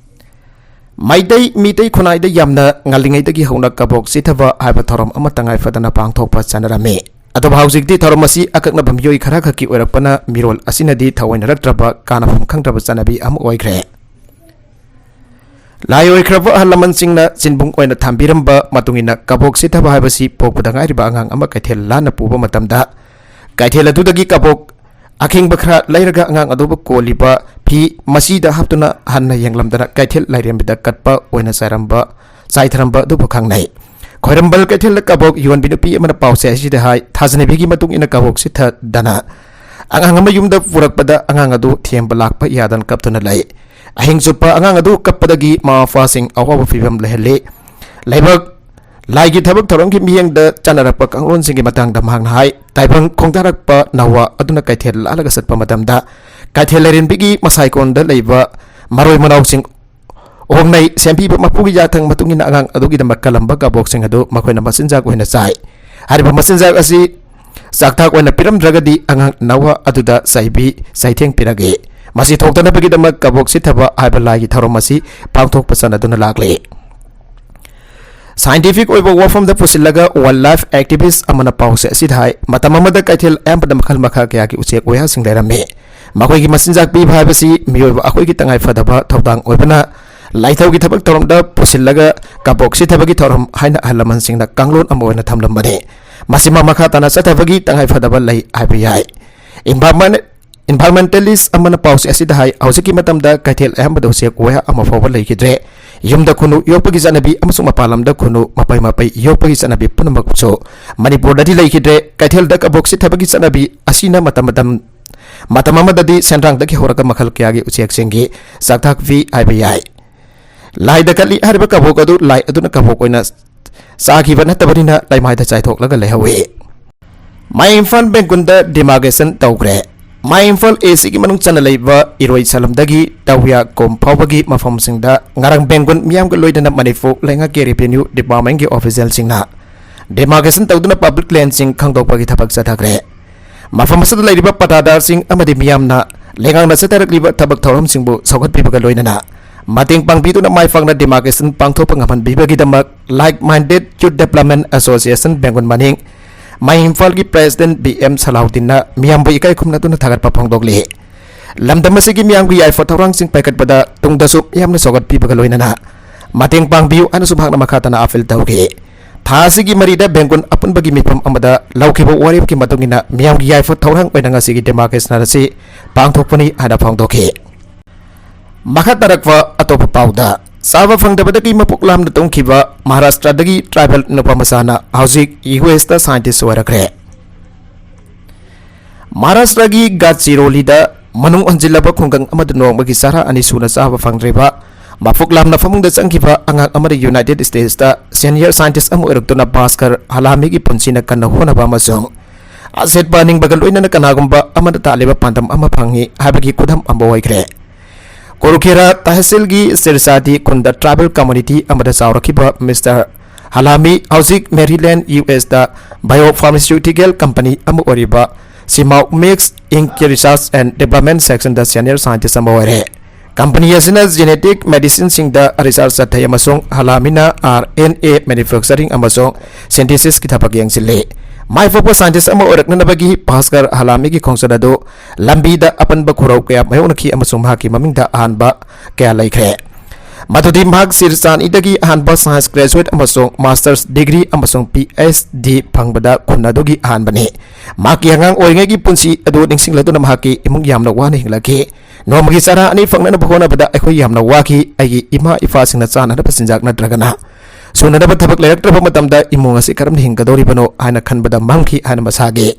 ꯃꯩꯇꯩ ꯃꯤꯇꯩ ꯈꯨꯟꯅꯥꯏꯗ ꯌꯥꯝꯅ ꯉꯜꯂꯤꯉꯩꯗꯒꯤ ꯍꯧꯅ ꯀꯕꯣꯛ ꯆꯤꯊꯕ ꯍꯥꯏꯕ ꯊꯧꯔꯝ ꯑꯃ ꯇꯉꯥꯏ ꯐꯗꯅ ꯄꯥꯡꯊꯣꯛꯄ ꯆꯠꯅꯔꯝꯃꯤ꯫ ꯑꯗꯨꯕꯨ ꯍꯧꯖꯤꯛꯇꯤ ꯊꯧꯔꯝ ꯑꯁꯤ ꯑꯀꯛꯅꯕ ꯃꯤꯑꯣꯏ ꯈꯔ ꯈꯛꯀꯤ ꯑꯣꯏꯔꯛꯄꯅ ꯃꯤꯔꯣꯜ ꯑꯁꯤꯅꯗꯤ ꯊꯑꯣꯏꯅꯔꯛꯇ꯭ꯔꯕ, ꯀꯥꯟꯅꯐꯝ ꯈꯪꯗ꯭ꯔꯕ ꯆꯠꯅꯕꯤ ꯑꯃ ꯑꯣꯏꯈ꯭ꯔꯦ꯫ ꯂꯥꯏ ꯑꯣꯏꯈ꯭ꯔꯕ ꯑꯍꯜ ꯂꯃꯟꯁꯤꯡꯅ ꯆꯤꯟꯕꯨꯡ ꯑꯣꯏꯅ ꯊꯝꯕꯤꯔꯝꯕ ꯃꯇꯨꯡ ꯏꯟꯅ ꯀꯕꯣꯛ ꯆꯤꯊꯕ ꯍꯥꯏꯕꯁꯤ ꯄꯣꯛꯄꯗ ꯉꯥꯏꯔꯤꯕ ꯑꯉꯥꯡ ꯑꯃ ꯀꯩꯊꯦꯜ ꯂꯥꯟꯅ ꯄꯨꯕ ꯃꯇꯝꯗ ꯀꯩꯊꯦꯜ ꯑꯗꯨꯗꯒꯤ ꯀꯕꯣꯛ ꯑꯈꯤꯡꯕ ꯈꯔ ꯂꯩꯔꯒ ꯑꯉꯥꯡ ꯑꯗꯨꯕꯨ ꯀꯣꯜꯂꯤꯕ ꯐꯤ ꯃꯆꯤꯗ ꯍꯥꯞꯇꯨꯅ ꯍꯟꯅ ꯌꯦꯡꯂꯝꯗꯅ ꯀꯩꯊꯦꯜ ꯂꯥꯏꯔꯦꯝꯕꯤꯗ ꯀꯠꯄ ꯑꯣꯏꯅ ꯆꯥꯏꯔꯝꯕ, ꯆꯥꯏꯊꯔꯝꯕ ꯑꯗꯨꯕꯨ ꯈꯪꯅꯩ꯫ ꯈ꯭ꯋꯥꯏꯔꯝꯕꯟ ꯀꯩꯊꯦꯜꯗ ꯀꯕꯣꯛ ꯌꯣꯟꯕꯤ ꯅꯨꯄꯤ ꯑꯃꯅ ꯄꯥꯎ ꯆꯦ ꯑꯁꯤꯗ ꯍꯥꯏ, ꯊꯥꯖꯅꯕꯤꯒꯤ ꯃꯇꯨꯡ ꯏꯟꯅ ꯀꯕꯣꯛ ꯁꯤꯠꯊꯗꯅ ꯑꯉꯥꯡ ꯑꯃ ꯌꯨꯝꯗ ꯄꯨꯔꯛꯄꯗ ꯑꯉꯥꯡ ꯑꯗꯨ ꯊꯦꯝꯕ ꯂꯥꯛꯄ ꯌꯥꯗꯅ ꯀꯞꯇꯨꯅ ꯂꯩ꯫ ꯑꯍꯤꯡ ꯆꯨꯞꯄ ꯑꯉꯥꯡ ꯑꯗꯨ ꯀꯞꯄꯗꯒꯤ ꯃꯃꯥ ꯃꯄꯥꯁꯤꯡ ꯑꯋꯥꯕ ꯐꯤꯕꯝ ꯂꯩꯍꯜꯂꯤ꯫ ꯂꯩꯕꯥꯛ ꯂꯥꯏꯒꯤ ꯊꯕꯛ ꯊꯧꯔꯝꯒꯤ ꯃꯤꯠꯌꯦꯡꯗ ꯆꯠꯅꯔꯛꯄ ꯀꯥꯡꯂꯣꯟꯁꯤꯡꯒꯤ ꯃꯇꯥꯡꯗ ꯃꯍꯥꯛꯅ ꯍꯥꯏ, ꯇꯥꯏꯕꯪ ꯈꯣꯡꯗꯥꯔꯛꯄ ꯅꯋꯥ ꯑꯗꯨꯅ ꯀꯩꯊꯦꯜ ꯂꯥꯜꯂꯒ ꯆꯠꯄ ꯃꯇꯝꯗ ꯀꯩꯊꯦꯜ ꯂꯩꯔꯦꯝꯕꯤꯒꯤ ꯃꯁꯥꯏꯀꯣꯟꯗ ꯂꯩꯕ ꯃꯔꯣꯏ ꯃꯅꯥꯎꯁꯤꯡ ꯑꯣꯡꯅꯩ ꯁꯦꯝꯕꯤꯕ ꯃꯄꯨꯒꯤ ꯌꯥꯊꯪ ꯃꯇꯨꯡ ꯏꯟꯅ ꯑꯉꯥꯡ ꯑꯗꯨꯒꯤꯗꯃꯛ ꯀꯜꯂꯝꯕ ꯀꯕꯣꯛꯁꯤꯡ ꯑꯗꯨ ꯃꯈꯣꯏꯅ ꯃꯆꯤꯟꯖꯥꯛ ꯑꯣꯏꯅ ꯆꯥꯏ꯫ ꯍꯥꯏꯔꯤꯕ ꯃꯆꯤꯟꯖꯥꯛ ꯑꯁꯤ ꯆꯥꯛꯊꯥꯛ ꯑꯣꯏꯅ ꯄꯤꯔꯝꯗ꯭ꯔꯒꯗꯤ ꯑꯉꯥꯡ ꯅꯋꯥ ꯑꯗꯨꯗ ꯆꯩꯕꯤ ꯆꯩꯊꯦꯡ ꯄꯤꯔꯛꯏ꯫ ꯃꯁꯤ ꯊꯣꯛꯇꯅꯕꯒꯤꯗꯃꯛ ꯀꯕꯣꯛ ꯁꯤꯊꯕ ꯍꯥꯏꯕ ꯂꯥꯏꯒꯤ ꯊꯧꯔꯝ ꯑꯁꯤ ꯄꯥꯡꯊꯣꯛꯄ ꯆꯠꯅꯗꯨꯅ ꯂꯥꯛꯂꯤ꯫ Scientific ꯑꯣꯏꯕ ꯋꯥꯐꯝꯗ ꯄꯨꯁꯤꯜꯂꯒ wild life activist ꯑꯃꯅ ꯄꯥꯎꯆꯦ ꯑꯁꯤꯗ ꯍꯥꯏ, ꯃꯇꯝ ꯑꯃꯗ ꯀꯩꯊꯦꯜ ꯑꯌꯥꯝꯕꯗ ꯃꯈꯜ ꯃꯈꯥ ꯀꯌꯥꯒꯤ ꯎꯆꯦꯛ ꯋꯥꯌꯥꯁꯤꯡ ꯂꯩꯔꯝꯃꯤ꯫ ꯃꯈꯣꯏꯒꯤ ꯃꯆꯤꯟꯖꯥꯛ ꯄꯤꯕ ꯍꯥꯏꯕꯁꯤ ꯃꯤꯑꯣꯏꯕ ꯑꯩꯈꯣꯏꯒꯤ ꯇꯉꯥꯏ ꯐꯗꯕ ꯊꯧꯗꯥꯡ ꯑꯣꯏꯕꯅ, ꯂꯥꯏꯊꯧꯒꯤ ꯊꯕꯛ ꯊꯧꯔꯝꯗ ꯄꯨꯁꯤꯜꯂꯒ ꯀꯕꯣꯛ ꯁꯤꯊꯕꯒꯤ ꯊꯧꯔꯝ ꯍꯥꯏꯅ ꯑꯍꯜ ꯂꯃꯟꯁꯤꯡꯅ ꯀꯥꯡꯂꯣꯟ ꯑꯃ ꯑꯣꯏꯅ ꯊꯝꯂꯝꯕꯅꯤ꯫ ꯃꯁꯤꯃ ꯃꯈꯥ ꯇꯥꯅ ꯆꯠꯊꯕꯒꯤ ꯇꯉꯥꯏ ꯐꯗꯕ ꯂꯩ ꯍꯥꯏꯕ ꯌꯥꯏ꯫ Environment Environmentalist ꯑꯃꯅ ꯄꯥꯎꯆꯦ ꯑꯁꯤꯗ ꯍꯥꯏ, ꯍꯧꯖꯤꯛꯀꯤ ꯃꯇꯝꯗ ꯀꯩꯊꯦꯜ ꯑꯌꯥꯝꯕꯗ ꯎꯆꯦꯛ ꯋꯥꯌꯥ ꯑꯃ ꯐꯥꯎꯕ ꯂꯩꯈꯤꯗ꯭ꯔꯦ꯫ ꯌꯨꯝꯗ ꯈꯨꯅꯨ ꯌꯣꯛꯄꯒꯤ ꯆꯠꯅꯕꯤ ꯑꯃꯁꯨꯡ ꯃꯄꯥꯟ ꯂꯝꯗ ꯈꯨꯅꯨ ꯃꯄꯩ ꯃꯄꯩ ꯌꯣꯛꯄꯒꯤ ꯆꯠꯅꯕꯤ ꯄꯨꯝꯅꯃꯛꯁꯨ ꯃꯅꯤꯄꯨꯔꯗꯗꯤ ꯂꯩꯈꯤꯗ꯭ꯔꯦ꯫ ꯀꯩꯊꯦꯜꯗ ꯀꯕꯣꯛ ꯁꯤꯊꯕꯒꯤ ꯆꯠꯅꯕꯤ ꯑꯁꯤꯅ ꯃꯇꯝ ꯃꯇꯝ, ꯃꯇꯝ ꯑꯃꯗꯗꯤ ꯁꯦꯟꯗ꯭ꯔꯥꯡꯗꯒꯤ ꯍꯧꯔꯒ ꯃꯈꯜ ꯀꯌꯥꯒꯤ ꯎꯆꯦꯛꯁꯤꯡꯒꯤ ꯆꯥꯛꯊꯥꯛ ꯄꯤ ꯍꯥꯏꯕ ꯌꯥꯏ꯫ ꯂꯥꯏꯗ ꯀꯠꯂꯤ ꯍꯥꯏꯔꯤꯕ ꯀꯕꯣꯛ ꯑꯗꯨ ꯂꯥꯏ ꯑꯗꯨꯅ ꯀꯕꯣꯛ ꯑꯣꯏꯅ ꯆꯥꯈꯤꯕ ꯅꯠꯇꯕꯅꯤꯅ ꯂꯩꯃꯥꯏꯗ ꯆꯥꯏꯊꯣꯛꯂꯒ ꯂꯩꯍꯧꯏ꯫ ꯃꯌꯥꯏ ꯏꯝꯐꯥꯜ ꯕꯦꯡꯒꯨꯟꯗ demarcation ꯇꯧꯈ꯭ꯔꯦ꯫ ꯃꯌꯥꯏ ꯏꯝꯐꯥꯜ A Cꯒꯤ ꯃꯅꯨꯡ ꯆꯟꯅ ꯂꯩꯕ ꯏꯔꯣꯏ ꯁꯂꯝꯗꯒꯤ ꯇꯧꯌꯥ ꯀꯣꯝ ꯐꯥꯎꯕꯒꯤ ꯃꯐꯝꯁꯤꯡꯗ ꯉꯔꯥꯡ ꯕꯦꯡꯒꯨꯟ ꯃꯤꯌꯥꯝꯒ ꯂꯣꯏꯅꯅ ꯃꯅꯤꯄꯨꯔ ꯂꯩꯉꯥꯛꯀꯤ revenue departmentꯀꯤ officialꯁꯤꯡꯅ demarcation ꯇꯧꯗꯨꯅ public landꯁꯤꯡ ꯈꯪꯗꯣꯛꯄꯒꯤ ꯊꯕꯛ ꯆꯠꯊꯈ꯭ꯔꯦ꯫ ꯃꯐꯝ ꯑꯁꯤꯗ ꯂꯩꯔꯤꯕ ꯄꯇꯥꯗꯥꯔꯁꯤꯡ ꯑꯃꯗꯤ ꯃꯤꯌꯥꯝꯅ ꯂꯩꯉꯥꯛꯅ ꯆꯠꯊꯔꯛꯂꯤꯕ ꯊꯕꯛ ꯊꯧꯔꯝꯁꯤꯡꯕꯨ ꯁꯧꯒꯠꯄꯤꯕꯒ ꯂꯣꯏꯅꯅ ꯃꯇꯦꯡ ꯄꯥꯡꯕꯤꯗꯨꯅ ꯃꯥꯏ ꯄꯥꯛꯅ demarcation ꯄꯥꯡꯊꯣꯛꯄ ꯉꯝꯍꯟꯕꯤꯕꯒꯤꯗꯃꯛ Like-Minded Youth Development Association ꯕꯦꯡꯒꯨꯟ ꯃꯅꯤꯡ ꯃꯌꯥꯏ ꯏꯝꯐꯥꯜꯒꯤ president B M ꯁꯂꯥꯎꯗꯤꯟꯅ ꯃꯤꯌꯥꯝꯕꯨ ꯏꯀꯥꯏ ꯈꯨꯝꯅꯗꯨꯅ ꯊꯥꯒꯠꯄ ꯐꯣꯡꯗꯣꯛꯂꯤ꯫ ꯂꯝꯗꯝ ꯑꯁꯤꯒꯤ ꯃꯤꯌꯥꯝꯒꯤ ꯌꯥꯏꯐ ꯊꯧꯔꯥꯡꯁꯤꯡ ꯄꯥꯏꯈꯠꯄꯗ ꯇꯨꯡꯗꯁꯨ ꯃꯤꯌꯥꯝꯅ ꯁꯧꯒꯠꯄꯤꯕꯒ ꯂꯣꯏꯅꯅ ꯃꯇꯦꯡ ꯄꯥꯡꯕꯤꯌꯨ ꯍꯥꯏꯅꯁꯨ ꯃꯍꯥꯛꯅ ꯃꯈꯥ ꯇꯥꯅ appeal ꯇꯧꯈꯤ꯫ ꯊꯥ ꯑꯁꯤꯒꯤ ꯃꯔꯤꯗ ꯕꯦꯡꯒꯨꯟ ꯑꯄꯨꯟꯕꯒꯤ ꯃꯤꯐꯝ ꯑꯃꯗ ꯂꯧꯈꯤꯕ ꯋꯥꯔꯦꯞꯀꯤ ꯃꯇꯨꯡ ꯏꯟꯅ ꯃꯤꯌꯥꯝꯒꯤ ꯌꯥꯏꯐ ꯊꯧꯔꯥꯡ ꯑꯣꯏꯅ ꯉꯁꯤꯒꯤ demarcation ꯑꯁꯤ ꯄꯥꯡꯊꯣꯛꯄꯅꯤ ꯍꯥꯏꯅ ꯐꯣꯡꯗꯣꯛꯈꯤ꯫ ꯃꯈꯥ ꯇꯥꯔꯛꯄ ꯑꯇꯣꯞꯄ ꯄꯥꯎꯗ, ꯆꯥꯕ ꯐꯪꯗꯕꯗꯒꯤ ꯃꯄꯨꯛ ꯂꯥꯝꯅ ꯇꯨꯝꯈꯤꯕ ꯃꯍꯥꯔꯥꯁꯇ꯭ꯔꯗꯒꯤ tribal ꯅꯨꯄꯥ ꯃꯆꯥꯅ ꯍꯧꯖꯤꯛ ꯌꯨ ꯑꯦꯁꯇ scientist ꯑꯣꯏꯔꯛꯈ꯭ꯔꯦ꯫ ꯃꯍꯥꯔꯥꯁꯇ꯭ꯔꯒꯤ ꯒꯥꯗꯆꯤꯔꯣꯂꯤꯗ ꯃꯅꯨꯡ ꯍꯟꯖꯤꯜꯂꯕ ꯈꯨꯡꯒꯪ ꯑꯃꯗ ꯅꯣꯡꯃꯒꯤ ꯆꯔꯥ ꯑꯅꯤ ꯁꯨꯅ ꯆꯥꯕ ꯐꯪꯗ꯭ꯔꯤꯕ, ꯃꯄꯨꯛ ꯂꯥꯝꯅ ꯐꯃꯨꯡꯗ ꯆꯪꯈꯤꯕ ꯑꯉꯥꯡ ꯑꯃꯅ ꯌꯨꯅꯥꯏꯇꯦꯗ ꯁ꯭ꯇꯦꯠꯁꯇ senior scientist ꯑꯃ ꯑꯣꯏꯔꯛꯇꯨꯅ ꯚꯥꯁꯀꯔ ꯍꯂꯥꯃꯤꯒꯤ ꯄꯨꯟꯁꯤꯅ ꯀꯟꯅ ꯍꯣꯠꯅꯕ ꯑꯃꯁꯨꯡ ꯑꯁꯦꯠꯄ ꯑꯅꯤꯡꯕꯒ ꯂꯣꯏꯅꯅ ꯀꯅꯥꯒꯨꯝꯕ ꯑꯃꯅ ꯇꯥꯜꯂꯤꯕ ꯄꯥꯟꯗꯝ ꯑꯃ ꯐꯪꯏ ꯍꯥꯏꯕꯒꯤ ꯈꯨꯗꯝ ꯑꯃ ꯑꯣꯏꯈ꯭ꯔꯦ꯫ ꯀꯣꯔꯨꯈꯦꯔꯥ ꯇꯍꯁꯤꯜꯒꯤ ꯁꯤꯔꯁꯥꯗꯤ ꯈꯨꯟꯗ tribal community ꯑꯃꯗ ꯆꯥꯎꯔꯛꯈꯤꯕ ꯃꯤꯁꯇꯔ ꯍꯂꯥꯃꯤ ꯍꯧꯖꯤꯛ ꯃꯦꯔꯤꯂꯦꯟ, ꯌꯨ ꯑꯦꯁꯇ biopharmaceutical company ꯑꯃ ꯑꯣꯏꯔꯤꯕ ꯁꯤꯃꯥꯎ ꯃꯦꯛꯁ ꯏꯟꯀꯤ research and development sectionꯗ senior scientist ꯑꯃ ꯑꯣꯏꯔꯦ꯫ ꯀꯝꯄꯅꯤ ꯑꯁꯤꯅ genetic medicineꯁꯤꯡꯗ research ꯆꯠꯊꯩ ꯑꯃꯁꯨꯡ ꯍꯂꯥꯃꯤꯅ R N A manufacturing ꯑꯃꯁꯨꯡ synthesisꯀꯤ ꯊꯕꯛ ꯌꯦꯡꯁꯤꯜꯂꯤ꯫ ꯃꯥꯏ ꯄꯥꯛꯄ scientist ꯑꯃ ꯑꯣꯏꯔꯛꯅꯅꯕꯒꯤ ꯚꯥꯁꯀꯔ ꯍꯂꯥꯃꯤꯒꯤ ꯈꯣꯡꯆꯠ ꯑꯗꯨ ꯂꯝꯕꯤꯗ ꯑꯄꯟꯕ ꯈꯨꯔꯧ ꯀꯌꯥ ꯃꯥꯌꯣꯛꯅꯈꯤ ꯑꯃꯁꯨꯡ ꯃꯍꯥꯛꯀꯤ ꯃꯃꯤꯡꯗ ꯑꯍꯥꯟꯕ ꯀꯌꯥ ꯂꯩꯈ꯭ꯔꯦ꯫ ꯃꯗꯨꯗꯤ ꯃꯍꯥꯛ ꯁꯤꯔꯆꯥꯟ ꯏꯗꯒꯤ ꯑꯍꯥꯟꯕ science graduate ꯑꯃꯁꯨꯡ master's degree ꯑꯃꯁꯨꯡ P H D ꯐꯪꯕꯗ ꯈꯨꯟ ꯑꯗꯨꯒꯤ ꯑꯍꯥꯟꯕꯅꯤ꯫ ꯃꯍꯥꯛꯀꯤ ꯑꯉꯥꯡ ꯑꯣꯏꯔꯤꯉꯩꯒꯤ ꯄꯨꯟꯁꯤ ꯑꯗꯨ ꯅꯤꯡꯁꯤꯡꯂꯗꯨꯅ ꯃꯍꯥꯛꯀꯤ ꯏꯃꯨꯡ ꯌꯥꯝꯅ ꯋꯥꯅ ꯍꯤꯡꯂꯛꯈꯤ꯫ "ꯅꯣꯡꯃꯒꯤ ꯆꯔꯥ ꯑꯅꯤ ꯐꯪꯅꯅꯕ ꯍꯣꯠꯅꯕꯗ ꯑꯩꯈꯣꯏ ꯌꯥꯝꯅ ꯋꯥꯈꯤ꯫ ꯑꯩꯒꯤ ꯏꯃꯥ ꯏꯄꯥꯁꯤꯡꯅ ꯆꯥꯅꯅꯕ ꯆꯤꯟꯖꯥꯛ ꯅꯠꯇ꯭ꯔꯒꯅ ꯁꯨꯅꯅꯕ ꯊꯕꯛ ꯂꯩꯔꯛꯇ꯭ꯔꯕ ꯃꯇꯝꯗ ꯏꯃꯨꯡ ꯑꯁꯤ ꯀꯔꯝꯅ ꯍꯤꯡꯒꯗꯧꯔꯤꯕꯅꯣ ꯍꯥꯏꯅ ꯈꯟꯕꯗ ꯃꯝꯈꯤ" ꯍꯥꯏꯅ ꯃꯁꯥꯒꯤ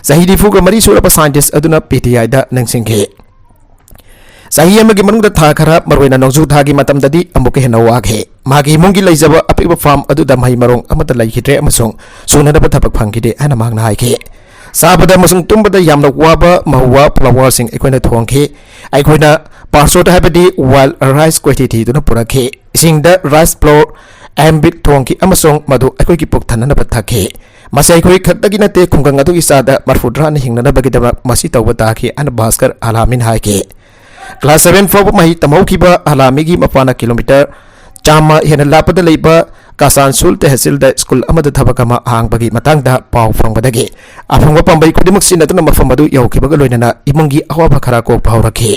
ꯆꯍꯤ ꯅꯤꯐꯨꯒ ꯃꯔꯤ ꯁꯨꯔꯕ scientist ꯑꯗꯨꯅ P T Iꯗ ꯅꯤꯡꯁꯤꯡꯈꯤ꯫ ꯆꯍꯤ ꯑꯃꯒꯤ ꯃꯅꯨꯡꯗ ꯊꯥ ꯈꯔ, ꯃꯔꯨꯑꯣꯏꯅ ꯅꯣꯡꯖꯨ ꯊꯥꯒꯤ ꯃꯇꯝꯗꯗꯤ ꯑꯃꯨꯛꯀ ꯍꯦꯟꯅ ꯋꯥꯈꯤ꯫ ꯃꯍꯥꯛꯀꯤ ꯏꯃꯨꯡꯒꯤ ꯂꯩꯖꯕ ꯑꯄꯤꯛꯄ farm ꯑꯗꯨꯗ ꯃꯍꯩ ꯃꯔꯣꯡ ꯑꯃꯠꯇ ꯂꯩꯈꯤꯗ꯭ꯔꯦ ꯑꯃꯁꯨꯡ ꯁꯨꯅꯅꯕ ꯊꯕꯛ ꯐꯪꯈꯤꯗꯦ ꯍꯥꯏꯅ ꯃꯍꯥꯛꯅ ꯍꯥꯏꯈꯤ꯫ ꯆꯥꯕꯗ ꯑꯃꯁꯨꯡ ꯇꯨꯝꯕꯗ ꯌꯥꯝꯅ ꯋꯥꯕ ꯃꯍꯨꯋꯥ flourꯁꯤꯡ ꯑꯩꯈꯣꯏꯅ ꯊꯣꯡꯈꯤ꯫ ꯑꯩꯈꯣꯏꯅ ꯄꯥꯔꯁꯣꯠ, ꯍꯥꯏꯕꯗꯤ wild rice, ꯀꯣꯏꯊꯤ ꯊꯤꯗꯨꯅ ꯄꯨꯔꯛꯈꯤ꯫ ꯏꯁꯤꯡꯗ rice flour ꯑꯦꯝꯕꯤꯠ ꯊꯣꯡꯈꯤ ꯑꯃꯁꯨꯡ ꯃꯗꯨ ꯑꯩꯈꯣꯏꯒꯤ ꯄꯨꯛ ꯊꯟꯅꯅꯕ ꯊꯛꯈꯤ꯫ "ꯃꯁꯤ ꯑꯩꯈꯣꯏ ꯈꯛꯇꯒꯤ ꯅꯠꯇꯦ, ꯈꯨꯡꯒꯪ ꯑꯗꯨꯒꯤ ꯆꯥꯗ ꯃꯔꯐꯨꯇꯔꯥꯅ ꯍꯤꯡꯅꯅꯕꯒꯤꯗꯃꯛ ꯃꯁꯤ ꯇꯧꯕ ꯇꯥꯈꯤ" ꯍꯥꯏꯅ ꯚꯥꯁꯀꯔ ꯍꯂꯥꯃꯤꯅ ꯍꯥꯏꯈꯤ꯫ Class seven ꯐꯥꯎꯕ ꯃꯍꯩ ꯇꯝꯍꯧꯈꯤꯕ ꯍꯂꯥꯃꯤꯒꯤ ꯃꯄꯥꯅ ꯀꯤꯂꯣꯃꯤꯇꯔ ꯆꯥꯝꯃ ꯍꯦꯟꯅ ꯂꯥꯞꯄꯗ ꯂꯩꯕ ꯀꯥꯁꯥꯟꯁꯨꯜ ꯇꯦꯍꯁꯤꯜꯗ ꯁ꯭ꯀꯨꯜ ꯑꯃꯗ ꯊꯕꯛ ꯑꯃ ꯍꯥꯡꯕꯒꯤ ꯃꯇꯥꯡꯗ ꯄꯥꯎ ꯐꯪꯕꯗꯒꯤ ꯑꯐꯪꯕ ꯄꯥꯝꯕꯩ ꯈꯨꯗꯤꯡꯃꯛ ꯁꯤꯖꯤꯟꯅꯗꯨꯅ ꯃꯐꯝ ꯑꯗꯨ ꯌꯧꯈꯤꯕꯒ ꯂꯣꯏꯅꯅ ꯏꯃꯨꯡꯒꯤ ꯑꯋꯥꯕ ꯈꯔ ꯀꯣꯛꯄ ꯍꯧꯔꯛꯈꯤ꯫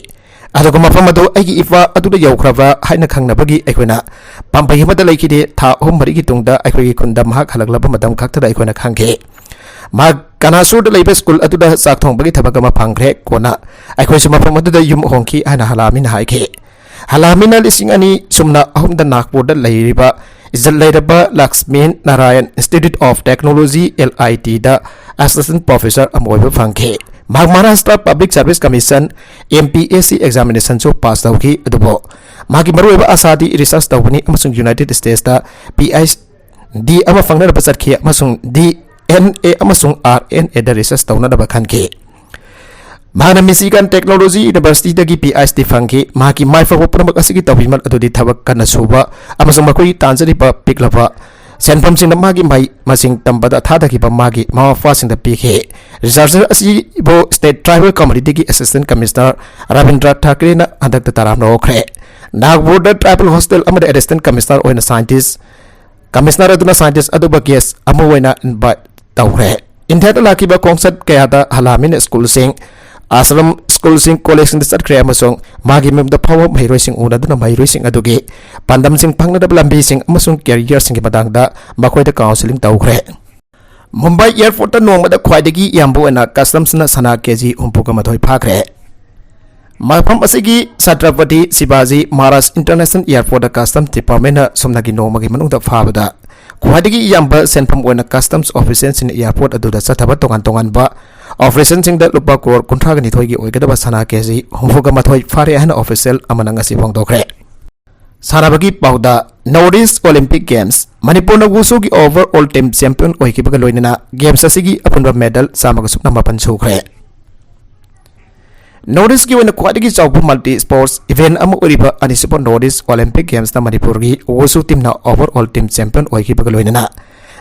ꯑꯗꯨꯒ ꯃꯐꯝ ꯑꯗꯨ ꯑꯩꯒꯤ ꯏꯄꯥ ꯑꯗꯨꯗ ꯌꯧꯈ꯭ꯔꯕ꯭ꯔꯥ ꯍꯥꯏꯅ ꯈꯪꯅꯕꯒꯤ ꯑꯩꯈꯣꯏꯅ ꯄꯥꯝꯕꯩ ꯑꯃꯗ ꯂꯩꯈꯤꯗꯦ꯫ ꯊꯥ ꯑꯍꯨꯝ ꯃꯔꯤꯒꯤ ꯇꯨꯡꯗ ꯑꯩꯈꯣꯏꯒꯤ ꯈꯨꯟꯗ ꯃꯍꯥꯛ ꯍꯜꯂꯛꯂꯕ ꯃꯇꯝ ꯈꯛꯇꯗ ꯑꯩꯈꯣꯏꯅ ꯈꯪꯈꯤ꯫ ꯃꯍꯥꯛ ꯀꯅꯥꯁꯨꯔꯗ ꯂꯩꯕ ꯁ꯭ꯀꯨꯜ ꯑꯗꯨꯗ ꯆꯥꯛ ꯊꯣꯡꯕꯒꯤ ꯊꯕꯛ ꯑꯃ ꯐꯪꯈ꯭ꯔꯦ꯫ ꯀꯣꯟꯅ ꯑꯩꯈꯣꯏꯁꯨ ꯃꯐꯝ ꯑꯗꯨꯗ ꯌꯨꯝ ꯍꯣꯡꯈꯤ ꯍꯥꯏꯅ ꯍꯂꯥꯃꯤꯅ ꯍꯥꯏꯈꯤ꯫ ꯍꯂꯥꯃꯤꯅ ꯂꯤꯁꯤꯡ ꯑꯅꯤ ꯁꯨꯞꯅ ꯑꯍꯨꯝꯗ ꯅꯥꯒꯄꯨꯔꯗ ꯂꯩꯔꯤꯕ ꯏꯖꯠ ꯂꯩꯔꯕ Laxmi Narayan institute of technology, L I ꯇꯤꯗ ꯑꯦꯁꯤꯁꯇꯦꯟꯠ ꯄ꯭ꯔꯣꯐꯦꯁꯔ ꯑꯃ ꯑꯣꯏꯕ ꯐꯪꯈꯤ꯫ ꯃꯍꯥꯛ Maharashtra public service commission, M P S C, ꯑꯦꯛꯖꯥꯃꯤꯅꯦꯁꯟꯁꯨ ꯄꯥꯁ ꯇꯧꯈꯤ, ꯑꯗꯨꯕꯨ ꯃꯍꯥꯛꯀꯤ ꯃꯔꯨꯑꯣꯏꯕ ꯑꯥꯁꯥꯗꯤ ꯔꯤꯁꯔꯆ ꯇꯧꯕꯅꯤ ꯑꯃꯁꯨꯡ ꯌꯨꯅꯥꯏꯇꯦꯗ ꯁ꯭ꯇꯦꯠꯁꯇ ꯄꯤ ꯑꯩꯆ ꯗꯤ ꯑꯃ ꯐꯪꯅꯅꯕ ꯆꯠꯈꯤ ꯑꯃꯁꯨꯡ ꯗꯤ ꯑꯦꯟ ꯑꯦ ꯑꯃꯁꯨꯡ ꯑꯥꯔ ꯑꯦꯟ ꯑꯦꯗ ꯔꯤꯁꯔꯆ ꯇꯧꯅꯅꯕ ꯈꯟꯈꯤ꯫ ꯃꯍꯥꯛꯅ ꯃꯤꯆꯤꯒꯟ ꯇꯦꯛꯅꯣꯂꯣꯖꯤ ꯌꯨꯅꯤꯚꯔꯁꯤꯇꯤꯗꯒꯤ ꯄꯤ ꯑꯩꯆ ꯗꯤ ꯐꯪꯈꯤ꯫ ꯃꯍꯥꯛꯀꯤ ꯃꯥꯏ ꯄꯥꯛꯄ ꯄꯨꯝꯅꯃꯛ ꯑꯁꯤꯒꯤ ꯇꯧꯕꯤꯃꯜ ꯑꯗꯨꯗꯤ ꯊꯕꯛ ꯀꯟꯅ ꯁꯨꯕ ꯑꯃꯁꯨꯡ ꯃꯈꯣꯏꯒꯤ ꯇꯥꯟꯖꯔꯤꯕ ꯄꯤꯛꯂꯕ ꯁꯦꯟꯐꯝꯁꯤꯡꯅ ꯃꯍꯥꯛꯀꯤ ꯃꯍꯩ ꯃꯁꯤꯡ ꯇꯝꯕꯗ ꯊꯥꯗꯈꯤꯕ ꯃꯍꯥꯛꯀꯤ ꯃꯃꯥ ꯃꯄꯥꯁꯤꯡꯗ ꯄꯤꯈꯤ꯫ ꯔꯤꯁꯔꯆꯔ ꯑꯁꯤꯕꯨ state tribal ꯀꯃꯤꯇꯤꯒꯤ assistant commissioner Rabindra ꯊꯥꯀ꯭ꯔꯦꯅ ꯍꯟꯗꯛꯇ ꯇꯔꯥꯝꯅ ꯑꯣꯛꯈ꯭ꯔꯦ꯫ ꯅꯥꯒꯄꯨꯔꯗ ꯇ꯭ꯔꯥꯏꯕꯦꯜ ꯍꯣꯁꯇꯦꯜ ꯑꯃꯗ ꯑꯦꯁꯤꯁꯇꯦꯟꯠ ꯀꯃꯤꯁꯅꯔ ꯑꯣꯏꯅ ꯁꯥꯏꯟꯇꯤꯁ ꯀꯃꯤꯁꯅꯔ ꯑꯗꯨꯅ ꯁꯥꯏꯟꯇꯤꯁ ꯑꯗꯨꯕꯨ ꯒꯦꯁ ꯑꯃ ꯑꯣꯏꯅ ꯏꯟꯚꯥꯏꯠ ꯇꯧꯈ꯭ꯔꯦ꯫ ꯏꯟꯗꯤꯌꯥꯗ ꯂꯥꯛꯈꯤꯕ ꯈꯣꯡꯆꯠ ꯀꯌꯥꯗ ꯍꯂꯥꯃꯤꯅ ꯁ꯭ꯀꯨꯜꯁꯤꯡ, ꯑꯥꯁ꯭ꯔꯝ ꯁ꯭ꯀꯨꯜꯁꯤꯡ, ꯀꯣꯂꯦꯖꯁꯤꯡꯗ ꯆꯠꯈ꯭ꯔꯦ ꯑꯃꯁꯨꯡ ꯃꯍꯥꯛꯀꯤ ꯃꯌꯨꯝꯗ ꯐꯥꯎꯕ ꯃꯍꯩꯔꯣꯏꯁꯤꯡ ꯎꯅꯗꯨꯅ ꯃꯍꯩꯔꯣꯏꯁꯤꯡ ꯑꯗꯨꯒꯤ ꯄꯥꯟꯗꯝꯁꯤꯡ ꯐꯪꯅꯅꯕ ꯂꯝꯕꯤꯁꯤꯡ ꯑꯃꯁꯨꯡ ꯀꯦꯔꯤꯌꯔꯁꯤꯡꯒꯤ ꯃꯇꯥꯡꯗ ꯃꯈꯣꯏꯗ ꯀꯥꯎꯟꯁꯤꯂꯤꯡ ꯇꯧꯈ꯭ꯔꯦ꯫ ꯃꯨꯝꯕꯥꯏ ꯑꯦꯌꯔꯄꯣꯔꯠꯇ ꯅꯣꯡꯃꯗ ꯈ꯭ꯋꯥꯏꯗꯒꯤ ꯌꯥꯝꯕ ꯑꯣꯏꯅ ꯀꯁꯇꯝꯁꯅ ꯁꯅꯥ ꯀꯦꯖꯤ ꯍꯨꯝꯐꯨꯒ ꯃꯥꯊꯣꯏ ꯐꯥꯈ꯭ꯔꯦ꯫ ꯃꯐꯝ ꯑꯁꯤꯒꯤ ꯁꯇ꯭ꯔꯄꯇꯤ ꯁꯤꯕꯥꯖꯤ ꯃꯍꯥꯔꯥꯖ ꯏꯟꯇꯔꯅꯦꯁꯅꯦꯜ ꯑꯦꯌꯔꯄꯣꯔꯠꯇ ꯀꯁꯇꯝꯁ ꯗꯤꯄꯥꯔꯠꯃꯦꯟꯅ ꯁꯨꯞꯅꯒꯤ ꯅꯣꯡꯃꯒꯤ ꯃꯅꯨꯡꯗ ꯐꯥꯕꯗ ꯈ꯭ꯋꯥꯏꯗꯒꯤ ꯌꯥꯝꯕ ꯁꯦꯟꯐꯝ ꯑꯣꯏꯅ ꯀꯁꯇꯝꯁ ꯑꯣꯐꯤꯁꯤꯌꯦꯜꯁꯤꯡꯅ ꯑꯦꯌꯔꯄꯣꯔꯠ ꯑꯗꯨꯗ ꯆꯠꯊꯕ ꯇꯣꯉꯥꯟ ꯇꯣꯉꯥꯟꯕ ꯑꯣꯄꯔꯦꯁꯟꯁꯤꯡꯗ ꯂꯨꯄꯥ ꯀ꯭ꯔꯣꯔ ꯀꯨꯟꯊ꯭ꯔꯥꯒ ꯅꯤꯊꯣꯏꯒꯤ ꯑꯣꯏꯒꯗꯕ ꯁꯅꯥ ꯀꯦꯖꯤ ꯍꯨꯝꯐꯨꯒ ꯃꯥꯊꯣꯏ ꯐꯥꯔꯦ ꯍꯥꯏꯅ ꯑꯣꯐꯤꯁꯤꯌꯦꯜ ꯑꯃꯅ ꯉꯁꯤ ꯐꯣꯡꯗꯣꯛꯈ꯭ꯔꯦ꯫ ꯁꯥꯟꯅꯕꯒꯤ ꯄꯥꯎꯗ, ꯅꯣꯔꯠ ꯏꯁ ꯑꯣꯂꯤꯝꯄꯤꯛ ꯒꯦꯝꯁ, ꯃꯅꯤꯄꯨꯔꯅ ꯋꯨꯁꯨꯒꯤ ꯑꯣꯚꯔ ꯑꯣꯜ ꯇꯤꯝ ꯆꯦꯝꯄꯤꯌꯟ ꯑꯣꯏꯈꯤꯕꯒ ꯂꯣꯏꯅꯅ ꯒꯦꯝꯁ ꯑꯁꯤꯒꯤ ꯑꯄꯨꯟꯕ ꯃꯦꯗꯜ ꯆꯥꯝꯃꯒ ꯁꯨꯞꯅ ꯃꯥꯄꯟ ꯁꯨꯈ꯭ꯔꯦ꯫ ꯅꯣꯔꯠ ꯏꯁꯀꯤ ꯑꯣꯏꯅ ꯈ꯭ꯋꯥꯏꯗꯒꯤ ꯆꯥꯎꯕ ꯃꯜꯇꯤ ꯁ꯭ꯄꯣꯔꯠꯁ ꯏꯚꯦꯟ ꯑꯃ ꯑꯣꯏꯔꯤꯕ ꯑꯅꯤꯁꯨꯕ ꯅꯣꯔꯠ ꯏꯁ ꯑꯣꯂꯤꯝꯄꯤꯛ ꯒꯦꯝꯁꯇ ꯃꯅꯤꯄꯨꯔꯒꯤ ꯋꯨꯁꯨ ꯇꯤꯝꯅ ꯑꯣꯚꯔ ꯑꯣꯜ ꯇꯤꯝ ꯆꯦꯝꯄꯤꯌꯟ ꯑꯣꯏꯈꯤꯕꯒ ꯂꯣꯏꯅꯅ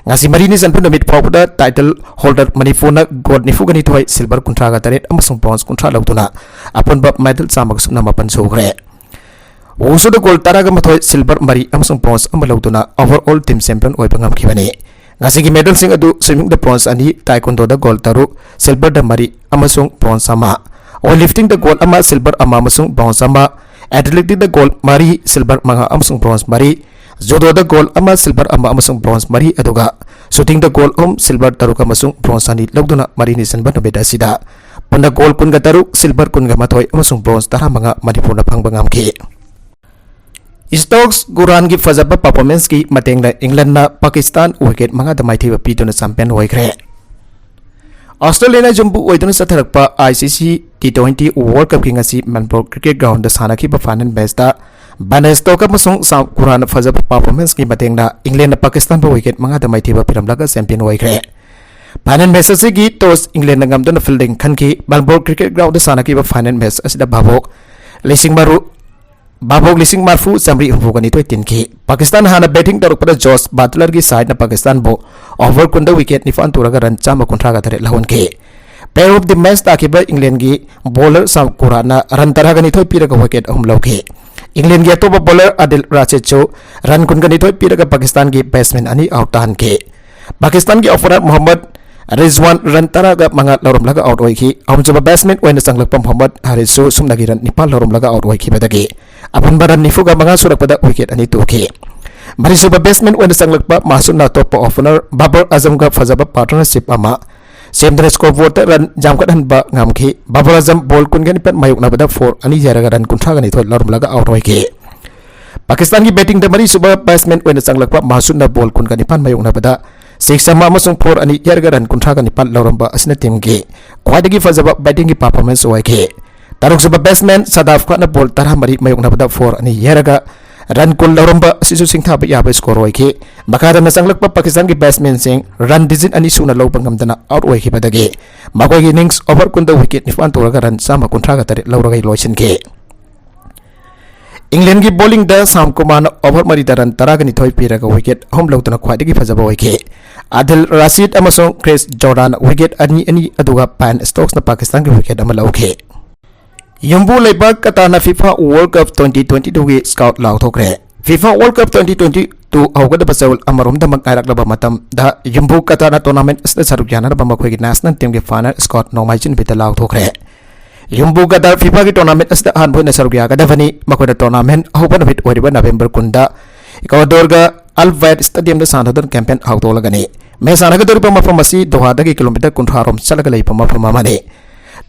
ꯉꯁꯤ ꯃꯔꯤꯅꯤ ꯆꯟꯕ ꯅꯨꯃꯤꯠ ꯐꯥꯎꯕꯗ ꯇꯥꯏꯇꯜ ꯍꯣꯜꯗꯔ ꯃꯅꯤꯄꯨꯔꯅ ꯒꯣꯜꯗ ꯅꯤꯐꯨꯒ ꯅꯤꯊꯣꯏ, ꯁꯤꯜꯚꯔ ꯀꯨꯟꯊ꯭ꯔꯥꯒ ꯇꯔꯦꯠ ꯑꯃꯁꯨꯡ ꯕ꯭ꯔꯣꯟꯖ ꯀꯨꯟꯊ꯭ꯔꯥ ꯂꯧꯗꯨꯅ ꯑꯄꯨꯟꯕ ꯃꯦꯗꯜ ꯆꯥꯝꯃꯒ ꯁꯨꯞꯅ ꯃꯥꯄꯟ ꯁꯨꯈ꯭ꯔꯦ꯫ ꯋꯨꯁꯨꯗ ꯒꯣꯜꯗ ꯇꯔꯥꯒ ꯃꯥꯊꯣꯏ, ꯁꯤꯜꯚꯔ ꯃꯔꯤ ꯑꯃꯁꯨꯡ ꯕ꯭ꯔꯣꯟꯖ ꯑꯃ ꯂꯧꯗꯨꯅ ꯑꯣꯚꯔ ꯑꯣꯜ ꯇꯤꯝ ꯆꯦꯝꯄꯤꯌꯟ ꯑꯣꯏꯕ ꯉꯝꯈꯤꯕꯅꯤ꯫ ꯉꯁꯤꯒꯤ ꯃꯦꯗꯜꯁꯤꯡ ꯑꯗꯨ ꯁ꯭ꯋꯤꯃꯤꯡꯗ ꯕ꯭ꯔꯣꯟꯖ ꯑꯅꯤ, ꯇꯥꯏꯀꯣꯟꯗꯣꯗ ꯒꯣꯜꯗ ꯇꯔꯨꯛ, ꯁꯤꯜꯚꯔꯗ ꯃꯔꯤ ꯑꯃꯁꯨꯡ ꯕ꯭ꯔꯣꯟꯖ ꯑꯃ, ꯋꯦꯠ ꯂꯤꯐꯇꯤꯡꯗ ꯒꯣꯜꯗ ꯑꯃ, ꯁꯤꯜꯚꯔ ꯑꯃ ꯑꯃꯁꯨꯡ ꯕ꯭ꯔꯣꯟꯖ ꯑꯃ, ꯑꯦꯊꯂꯦꯇꯤꯛꯇ ꯒꯣꯜꯗ ꯃꯔꯤ, ꯁꯤꯜꯚꯔ ꯃꯉꯥ ꯑꯃꯁꯨꯡ ꯕ꯭ꯔꯣꯟꯖ ꯃꯔꯤ, ꯖꯨꯗꯣꯗ ꯒꯣꯜꯗ ꯑꯃ, ꯁꯤꯜꯚꯔ ꯑꯃ ꯑꯃꯁꯨꯡ ꯕ꯭ꯔꯣꯟꯖ ꯃꯔꯤ, ꯑꯗꯨꯒ ꯁꯨꯇꯤꯡꯗ ꯒꯣꯜꯗ ꯑꯍꯨꯝ, ꯁꯤꯜꯚꯔ ꯇꯔꯨꯛ ꯑꯃꯁꯨꯡ ꯕ꯭ꯔꯣꯟꯖ ꯑꯅꯤ ꯂꯧꯗꯨꯅ ꯃꯔꯤꯅꯤ ꯆꯟꯕ ꯅꯨꯃꯤꯠ ꯑꯁꯤꯗ ꯄꯨꯟꯅ ꯒꯣꯜꯗ ꯀꯨꯟꯒ ꯇꯔꯨꯛ, ꯁꯤꯜꯚꯔ ꯀꯨꯟꯒ ꯃꯥꯊꯣꯏ ꯑꯃꯁꯨꯡ ꯕ꯭ꯔꯣꯟꯖ ꯇꯔꯥꯃꯉꯥ ꯃꯅꯤꯄꯨꯔꯅ ꯐꯪꯕ ꯉꯝꯈꯤ꯫ ꯁ꯭ꯇꯣꯛꯁ ꯀꯨꯔꯥꯟꯒꯤ ꯐꯖꯕ ꯄꯔꯐꯣꯔꯃꯦꯟꯁꯀꯤ ꯃꯇꯦꯡꯗ ꯏꯪꯂꯦꯟꯅ ꯄꯥꯀꯤꯁꯇꯥꯟ ꯋꯤꯀꯦꯠ ꯃꯉꯥꯗ ꯃꯥꯏꯊꯤꯕ ꯄꯤꯗꯨꯅ ꯆꯦꯝꯄꯤꯌꯟ ꯑꯣꯏꯈ꯭ꯔꯦ꯫ ꯑꯣꯁꯇ꯭ꯔꯦꯂꯤꯌꯥꯅ ꯌꯨꯝꯕꯨ ꯑꯣꯏꯗꯨꯅ ꯆꯠꯊꯔꯛꯄ I C C T twenty world ꯀꯞꯀꯤ ꯉꯁꯤ ꯃꯦꯜꯕꯣꯔꯟ ꯀ꯭ꯔꯤꯀꯦꯠ ꯒ꯭ꯔꯥꯎꯟꯗ ꯁꯥꯟꯅꯈꯤꯕ ꯐꯥꯏꯅꯦꯜ ꯃꯦꯆꯇ ꯕꯦꯟ ꯁ꯭ꯇꯣꯛꯁ ꯑꯃꯁꯨꯡ ꯁꯥꯝ ꯀꯨꯔꯥꯟꯅ ꯐꯖꯕ ꯄꯔꯐꯣꯔꯃꯦꯟꯁꯀꯤ ꯃꯇꯦꯡꯅ ꯏꯪꯂꯦꯟꯅ ꯄꯥꯀꯤꯁꯇꯥꯟꯕꯨ ꯋꯤꯀꯦꯠ ꯃꯉꯥꯗ ꯃꯥꯏꯊꯤꯕ ꯄꯤꯔꯝꯂꯒ ꯆꯦꯝꯄꯤꯌꯟ ꯑꯣꯏꯈ꯭ꯔꯦ꯫ ꯐꯥꯏꯅꯦꯜ ꯃꯦꯆ ꯑꯁꯤꯒꯤ ꯇꯣꯁ ꯏꯪꯂꯦꯟꯅ ꯉꯝꯗꯨꯅ ꯐꯤꯜꯗꯤꯡ ꯈꯟꯈꯤ꯫ ꯃꯦꯜꯕꯣꯔꯟ ꯀ꯭ꯔꯤꯀꯦꯠ ꯒ꯭ꯔꯥꯎꯟꯗ ꯁꯥꯟꯅꯈꯤꯕ ꯐꯥꯏꯅꯦꯜ ꯃꯦꯆ ꯑꯁꯤꯗ ꯚꯥꯕꯣꯛ ꯂꯤꯁꯤꯡ ꯃꯔꯨ ꯚꯥꯕꯣꯛ ꯂꯤꯁꯤꯡ ꯃꯔꯤꯐꯨ ꯆꯥꯃꯔꯤ ꯍꯨꯝꯐꯨꯒ ꯅꯤꯊꯣꯏ ꯇꯤꯟꯈꯤ꯫ ꯄꯥꯀꯤꯁꯇꯥꯟ ꯍꯥꯟꯅ ꯕꯦꯇꯤꯡ ꯇꯧꯔꯛꯄꯗ ꯖꯣꯁ ꯕꯥꯇꯂꯔꯒꯤ ꯁꯥꯏꯠꯅ ꯄꯥꯀꯤꯁꯇꯥꯟꯕꯨ ꯑꯣꯚꯔ ꯀꯨꯟꯗ ꯋꯤꯀꯦꯠ ꯅꯤꯄꯥꯟ ꯇꯨꯔꯒ ꯔꯟ ꯆꯥꯝꯃ ꯀꯨꯟꯊ꯭ꯔꯥꯒ ꯇꯔꯦꯠ ꯂꯧꯍꯟꯈꯤ꯫ ꯄ꯭ꯂꯦꯌꯔ ꯑꯣꯐ ꯗꯤ ꯃꯦꯆ ꯇꯥꯈꯤꯕ ꯏꯪꯂꯦꯟꯒꯤ ꯕꯣꯂꯔ ꯁꯥꯝ ꯀꯨꯔꯥꯟꯅ ꯔꯟ ꯇꯔꯥꯒ ꯅꯤꯊꯣꯏ ꯄꯤꯔꯒ ꯋꯤꯀꯦꯠ ꯑꯍꯨꯝ ꯂꯧꯈꯤ꯫ ꯏꯪꯂꯦꯟꯒꯤ ꯑꯇꯣꯞꯄ ꯕꯣꯂꯔ ꯑꯥꯗꯤꯜ ꯔꯥꯁꯤꯗꯁꯨ ꯔꯟ ꯀꯨꯟꯒ ꯅꯤꯊꯣꯏ ꯄꯤꯔꯒ ꯄꯥꯀꯤꯁꯇꯥꯟꯒꯤ ꯕꯦꯠꯁꯃꯦꯟ ꯑꯅꯤ out ꯇꯥꯍꯟꯈꯤ꯫ ꯄꯥꯀꯤꯁꯇꯥꯟꯒꯤ opener Mohammad Rizwan run ꯇꯔꯥꯒ ꯃꯉꯥ ꯂꯧꯔꯝꯂꯒ ꯑꯥꯎꯠ ꯑꯣꯏꯈꯤ꯫ ꯑꯍꯨꯝꯁꯨꯕ ꯕꯦꯠꯁꯃꯦꯟ ꯑꯣꯏꯅ ꯆꯪꯂꯛꯄ ꯃꯣꯍꯝꯃꯗ ꯍꯥꯔꯤꯁꯁꯨ ꯁꯨꯞꯅꯒꯤ ꯔꯟ ꯅꯤꯄꯥꯟ ꯂꯧꯔꯝꯂꯒ ꯑꯥꯎꯠ ꯑꯣꯏꯈꯤꯕꯗꯒꯤ ꯑꯄꯨꯟꯕ ꯔꯟ ꯅꯤꯐꯨꯒ ꯃꯉꯥ ꯁꯨꯔꯛꯄꯗ ꯋꯤꯀꯦꯠ ꯑꯅꯤ ꯇꯨꯈꯤ꯫ ꯃꯔꯤꯁꯨꯕ ꯕꯦꯠꯁꯃꯦꯟ ꯑꯣꯏꯅ ꯆꯪꯂꯛꯄ ꯃꯍꯥꯁꯨꯟꯅ ꯑꯇꯣꯞꯄ ꯑꯣꯄꯅꯔ ꯕꯥꯕꯔ ꯑꯥꯖꯝꯒ ꯐꯖꯕ ꯄꯥꯔꯠꯅꯔꯁꯤꯞ ꯑꯃ ꯁꯦꯝꯗꯨꯅ ꯁ꯭ꯀꯣꯔꯕꯣꯔꯗꯇ ꯔꯟ ꯌꯥꯝꯈꯠꯍꯟꯕ ꯉꯝꯈꯤ꯫ ꯕꯥꯕꯔ ꯑꯥꯖꯝ ꯕꯣꯜ ꯀꯨꯟꯒ ꯅꯤꯄꯥꯟ ꯃꯥꯌꯣꯛꯅꯕꯗ ꯐꯣꯔ ꯑꯅꯤ ꯌꯩꯔꯒ ꯔꯟ ꯀꯨꯟꯊ꯭ꯔꯥꯒ ꯅꯤꯊꯣꯏ ꯂꯧꯔꯝꯂꯒ ꯑꯥꯎꯠ ꯑꯣꯏꯈꯤ꯫ ꯄꯥꯀꯤꯁꯇꯥꯟꯒꯤ ꯕꯦꯇꯤꯡꯗ ꯃꯔꯤꯁꯨꯕ ꯕꯦꯠꯁꯃꯦꯟ ꯑꯣꯏꯅ ꯆꯪꯂꯛꯄ ꯃꯍꯥꯁꯨꯟꯅ ꯕꯣꯜ ꯀꯨꯟꯒ ꯅꯤꯄꯥꯟ ꯃꯥꯌꯣꯛꯅꯕꯗ ꯁꯤꯛꯁ ꯑꯃ ꯑꯃꯁꯨꯡ ꯐꯣꯔ ꯑꯅꯤ ꯌꯩꯔꯒ ꯔꯟ ꯀꯨꯟꯊ꯭ꯔꯥꯒ ꯅꯤꯄꯥꯟ ꯂꯧꯔꯝꯕ ꯑꯁꯤꯅ ꯇꯤꯝꯒꯤ ꯈ꯭ꯋꯥꯏꯗꯒꯤ ꯐꯖꯕ ꯕꯦꯇꯤꯡꯒꯤ ꯄꯔꯐꯣꯔꯃꯦꯟꯁ ꯑꯣꯏꯈꯤ꯫ ꯇꯔꯨꯛꯁꯨꯕ ꯕꯦꯠꯁꯃꯦꯟ ꯁꯥꯗꯥꯐ ꯈꯥꯟꯅ ꯕꯣꯜ ꯇꯔꯥꯃꯔꯤ ꯃꯥꯌꯣꯛꯅꯕꯗ ꯐꯣꯔ ꯑꯅꯤ ꯌꯩꯔꯒ ꯔꯟ ꯀꯨꯟ ꯂꯧꯔꯝꯕ ꯑꯁꯤꯁꯨ ꯁꯤꯡꯊꯥꯕ ꯌꯥꯕ ꯁ꯭ꯀꯣꯔ ꯑꯣꯏꯈꯤ꯫ ꯃꯈꯥ ꯇꯥꯅ ꯆꯪꯂꯛꯄ ꯄꯥꯀꯤꯁꯇꯥꯟꯒꯤ ꯕꯦꯠꯁꯃꯦꯟꯁꯤꯡ ꯔꯟ ꯗꯤꯖꯤꯠ ꯑꯅꯤ ꯁꯨꯅ ꯂꯧꯕ ꯉꯝꯗꯅ ꯑꯥꯎꯠ ꯑꯣꯏꯈꯤꯕꯗꯒꯤ ꯃꯈꯣꯏꯒꯤ ꯏꯅꯤꯡꯁ ꯑꯣꯚꯔ ꯀꯨꯟꯗ ꯋꯤꯀꯦꯠ ꯅꯤꯄꯥꯟ ꯇꯨꯔꯒ ꯔꯟ ꯆꯥꯝꯃ ꯀꯨꯟꯊ꯭ꯔꯥꯒ ꯇꯔꯦꯠ ꯂꯧꯔꯒ ꯂꯣꯏꯁꯤꯟꯈꯤ꯫ ꯏꯪꯂꯦꯟꯒꯤ ꯕꯣꯂꯤꯡꯗ ꯁꯥꯝ ꯀꯨꯃꯥꯔꯅ ꯑꯣꯚꯔ ꯃꯔꯤꯗ ꯔꯟ ꯇꯔꯥꯒ ꯅꯤꯊꯣꯏ ꯄꯤꯔꯒ ꯋꯤꯀꯦꯠ ꯑꯍꯨꯝ ꯂꯧꯗꯨꯅ ꯈ꯭ꯋꯥꯏꯗꯒꯤ ꯐꯖꯕ ꯑꯣꯏꯈꯤ꯫ ꯑꯥꯗꯤꯜ ꯔꯥꯁꯤꯗ ꯑꯃꯁꯨꯡ ꯀ꯭ꯔꯤꯁ ꯖꯣꯔꯗꯥꯟ ꯋꯤꯀꯦꯠ ꯑꯅꯤ ꯑꯅꯤ, ꯑꯗꯨꯒ ꯕꯦꯟ ꯁ꯭ꯇꯣꯛꯁꯅ ꯄꯥꯀꯤꯁꯇꯥꯟꯒꯤ ꯋꯤꯀꯦꯠ ꯑꯃ ꯂꯧꯈꯤ꯫ ꯌꯨꯝꯕꯨ ꯂꯩꯕꯥꯛ ꯀꯇꯥꯔꯅ FIFA world cup twenty twenty ꯇꯨꯒꯤ ꯁ꯭ꯀꯥꯎꯠ ꯂꯥꯎꯊꯣꯛꯈ꯭ꯔꯦ꯫ FIFA world cup twenty twenty two ꯍꯧꯒꯗꯕ ꯆꯌꯣꯜ ꯑꯃꯔꯣꯝꯗꯃꯛ ꯉꯥꯏꯔꯛꯂꯕ ꯃꯇꯝꯗ ꯌꯨꯝꯕꯨ ꯀꯇꯥꯔꯅ ꯇꯣꯔꯅꯥꯃꯦꯟꯠ ꯑꯁꯤꯗ ꯁꯔꯨꯛ ꯌꯥꯅꯅꯕ ꯃꯈꯣꯏꯒꯤ ꯅꯦꯁꯅꯦꯜ ꯇꯤꯝꯒꯤ ꯐꯥꯏꯅꯦꯜ ꯁ꯭ꯀꯥꯎꯠ ꯅꯣꯡꯃꯥꯏꯖꯤꯡ ꯅꯨꯃꯤꯠꯇ ꯂꯥꯎꯊꯣꯛꯈ꯭ꯔꯦ꯫ ꯌꯨꯝꯕꯨ ꯀꯇꯥꯔ ꯐꯤꯐꯥꯒꯤ ꯇꯣꯔꯅꯥꯃꯦꯟꯠ ꯑꯁꯤꯗ ꯑꯍꯥꯟꯕ ꯑꯣꯏꯅ ꯁꯔꯨꯛ ꯌꯥꯒꯗꯕꯅꯤ꯫ ꯃꯈꯣꯏꯅ ꯇꯣꯔꯅꯥꯃꯦꯟꯠ ꯑꯍꯧꯕ ꯅꯨꯃꯤꯠ ꯑꯣꯏꯔꯤꯕ ꯅꯕꯦꯝꯕꯔ ꯀꯨꯟꯗ ꯏꯀ꯭ꯋꯥꯗꯣꯔꯒ ꯑꯜ ꯋꯥꯏꯗ ꯁ꯭ꯇꯦꯗꯤꯌꯝꯗ ꯁꯥꯟꯅꯗꯨꯅ ꯀꯦꯝꯄꯦꯟ ꯍꯧꯗꯣꯛꯂꯒꯅꯤ꯫ ꯃꯦꯆ ꯁꯥꯟꯅꯒꯗꯧꯔꯤꯕ ꯃꯐꯝ ꯑꯁꯤ ꯗꯣꯍꯥꯗꯒꯤ ꯀꯤꯂꯣꯃꯤꯇꯔ ꯀꯨꯟꯊ꯭ꯔꯥ ꯔꯣꯝ ꯆꯠꯂꯒ ꯂꯩꯕ ꯃꯐꯝ ꯑꯃꯅꯤ꯫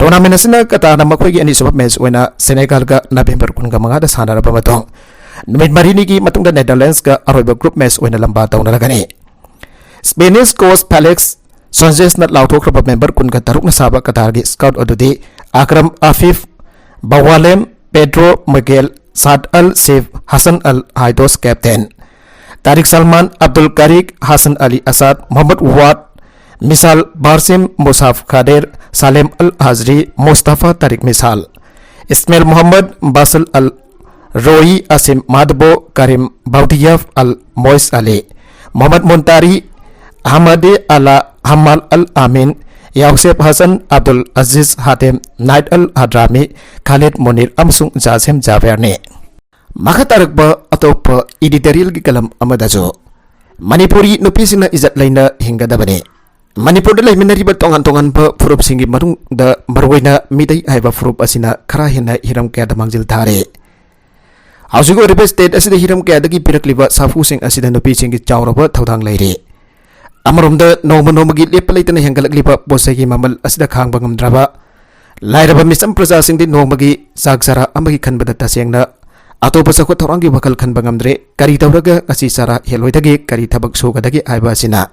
ꯇꯣꯔꯅꯥꯃꯦꯟꯠ ꯑꯁꯤꯅ ꯀꯇꯥꯔꯅ ꯃꯈꯣꯏꯒꯤ ꯑꯅꯤꯁꯨꯕ ꯃꯦꯆ ꯑꯣꯏꯅ ꯁꯦꯅꯦꯒꯥꯜꯒ ꯅꯕꯦꯝꯕꯔ ꯀꯨꯟꯒ ꯃꯉꯥꯗ ꯁꯥꯟꯅꯔꯕ ꯃꯇꯨꯡ, ꯅꯨꯃꯤꯠ ꯃꯔꯤꯅꯤꯒꯤ ꯃꯇꯨꯡꯗ ꯅꯦꯗꯔꯂꯦꯟꯁꯀ ꯑꯔꯣꯏꯕ ꯒ꯭ꯔꯨꯞ ꯃꯦꯆ ꯑꯣꯏꯅ ꯂꯝꯕꯥ ꯇꯧꯅꯔꯒꯅꯤ꯫ ꯁ꯭ꯄꯦꯅꯤꯁ ꯀꯣꯆ ꯐꯦꯂꯤꯛꯁ ꯁꯣꯟꯖꯦꯁꯅ ꯂꯥꯎꯊꯣꯛꯈ꯭ꯔꯕ ꯃꯦꯝꯕꯔ ꯀꯨꯟꯒ ꯇꯔꯨꯛꯅ ꯁꯥꯕ ꯀꯇꯥꯔꯒꯤ ꯁ꯭ꯀ꯭ꯋꯥꯗ ꯑꯗꯨꯗꯤ ꯑꯀ꯭ꯔꯝ ꯑꯐꯤꯐ, ꯕꯋꯥꯂꯦꯝ, ꯄꯦꯗ꯭ꯔꯣ ꯃꯤꯒꯦꯜ, ꯁꯥꯗ ꯑꯜ ꯁꯦꯐ, ꯍꯁꯟ ꯑꯜ ꯍꯥꯏꯗꯣꯁ ꯀꯦꯞꯇꯦꯟ, ꯇꯥꯔꯤꯛ ꯁꯜꯃꯥꯟ, ꯑꯕꯗꯨꯜ ꯀꯔꯤꯛ, ꯍꯁꯟ ꯑꯂꯤ ꯑꯁꯥꯗ, ꯃꯣꯍꯝꯃꯗ ꯋꯥꯗ, ꯃꯤꯁꯥꯜ ꯕꯥꯔꯁꯤꯝ, ꯃꯨꯁꯥꯐ ꯈꯥꯗꯦꯔ, ꯁꯥꯂꯦꯝ ꯑꯜ ꯍꯥꯖꯔꯤ, ꯃꯨꯁꯇꯥꯐꯥ ꯇꯥꯔꯤꯛ ꯃꯤꯁꯥꯜ, ꯏꯁꯃꯦꯜ ꯃꯣꯍꯝꯃꯗ, ꯕꯥꯁꯜ ꯑꯜ ꯔꯣꯏ, ꯑꯁꯤꯝ ꯃꯥꯗꯕꯣ, ꯀꯔꯤꯝ ꯕꯥꯎꯗꯤꯌꯥꯐ, ꯑꯜ ꯃꯣꯏꯁ ꯑꯂꯤ, ꯃꯣꯍꯝꯃꯗ ꯃꯨꯟꯇꯥꯔꯤ, ꯑꯍꯃꯗꯤ ꯑꯂꯥ, ꯍꯝꯃꯥꯜ ꯑꯜ ꯑꯃꯤꯟ, ꯌꯥꯎꯁꯦꯐ ꯍꯁꯟ, ꯑꯕꯗꯨꯜ ꯑꯖꯤꯖ ꯍꯥꯇꯦꯝ, ꯅꯥꯏꯠ ꯑꯜ ꯍꯗ꯭ꯔꯥꯃꯤ, ꯈꯥꯂꯤꯗ ꯃꯨꯅꯤꯔ ꯑꯃꯁꯨꯡ ꯖꯥꯁꯦꯝ ꯖꯥꯕꯦꯔꯅꯤ꯫ ꯃꯈꯥ ꯇꯥꯔꯛꯄ ꯑꯇꯣꯞꯄ ꯏꯗꯤꯇꯣꯔꯤꯌꯦꯜꯒꯤ ꯀꯂꯝ ꯑꯃꯗꯁꯨ, ꯃꯅꯤꯄꯨꯔꯤ ꯅꯨꯄꯤꯁꯤꯡꯅ ꯏꯖꯠ ꯂꯩꯅ ꯍꯤꯡꯒꯗꯕꯅꯤ꯫ ꯃꯅꯤꯄꯨꯔꯗ ꯂꯩꯃꯤꯟꯅꯔꯤꯕ ꯇꯣꯉꯥꯟ ꯇꯣꯉꯥꯟꯕ ꯐꯨꯔꯨꯞꯁꯤꯡꯒꯤ ꯃꯅꯨꯡꯗ ꯃꯔꯨꯑꯣꯏꯅ ꯃꯤꯇꯩ ꯍꯥꯏꯕ ꯐꯨꯔꯨꯞ ꯑꯁꯤꯅ ꯈꯔ ꯍꯦꯟꯅ ꯍꯤꯔꯝ ꯀꯌꯥꯗ ꯃꯥꯡꯖꯤꯜ ꯊꯥꯔꯦ꯫ ꯍꯧꯖꯤꯛ ꯑꯣꯏꯔꯤꯕ ꯁ꯭ꯇꯦꯠ ꯑꯁꯤꯗ ꯍꯤꯔꯝ ꯀꯌꯥꯗꯒꯤ ꯄꯤꯔꯛꯂꯤꯕ ꯁꯥꯐꯨꯁꯤꯡ ꯑꯁꯤꯗ ꯅꯨꯄꯤꯁꯤꯡꯒꯤ ꯆꯥꯎꯔꯕ ꯊꯧꯗꯥꯡ ꯂꯩꯔꯤ꯫ ꯑꯃꯔꯣꯝꯗ ꯅꯣꯡꯃ ꯅꯣꯡꯃꯒꯤ ꯂꯦꯞꯄ ꯂꯩꯇꯅ ꯍꯦꯟꯒꯠꯂꯛꯂꯤꯕ ꯄꯣꯠ ꯆꯩꯒꯤ ꯃꯃꯜ ꯑꯁꯤꯗ ꯈꯥꯡꯕ ꯉꯝꯗ꯭ꯔꯕ, ꯂꯥꯏꯔꯕ ꯃꯤꯆꯝ ꯄ꯭ꯔꯖꯥꯁꯤꯡꯗꯤ ꯅꯣꯡꯃꯒꯤ ꯆꯥꯛ ꯆꯔꯥ ꯑꯃꯒꯤ ꯈꯟꯕꯗ ꯇꯁꯦꯡꯅ ꯑꯇꯣꯞꯄ ꯆꯥꯎꯈꯠ ꯊꯧꯔꯥꯡꯒꯤ ꯋꯥꯈꯜ ꯈꯟꯕ ꯉꯝꯗ꯭ꯔꯦ꯫ ꯀꯔꯤ ꯇꯧꯔꯒ ꯑꯁꯤ ꯆꯔꯥ ꯍꯦꯜꯂꯣꯏꯗꯒꯦ, ꯀꯔꯤ ꯊꯕꯛ ꯁꯨꯒꯗꯒꯦ ꯍꯥꯏꯕ ꯑꯁꯤꯅ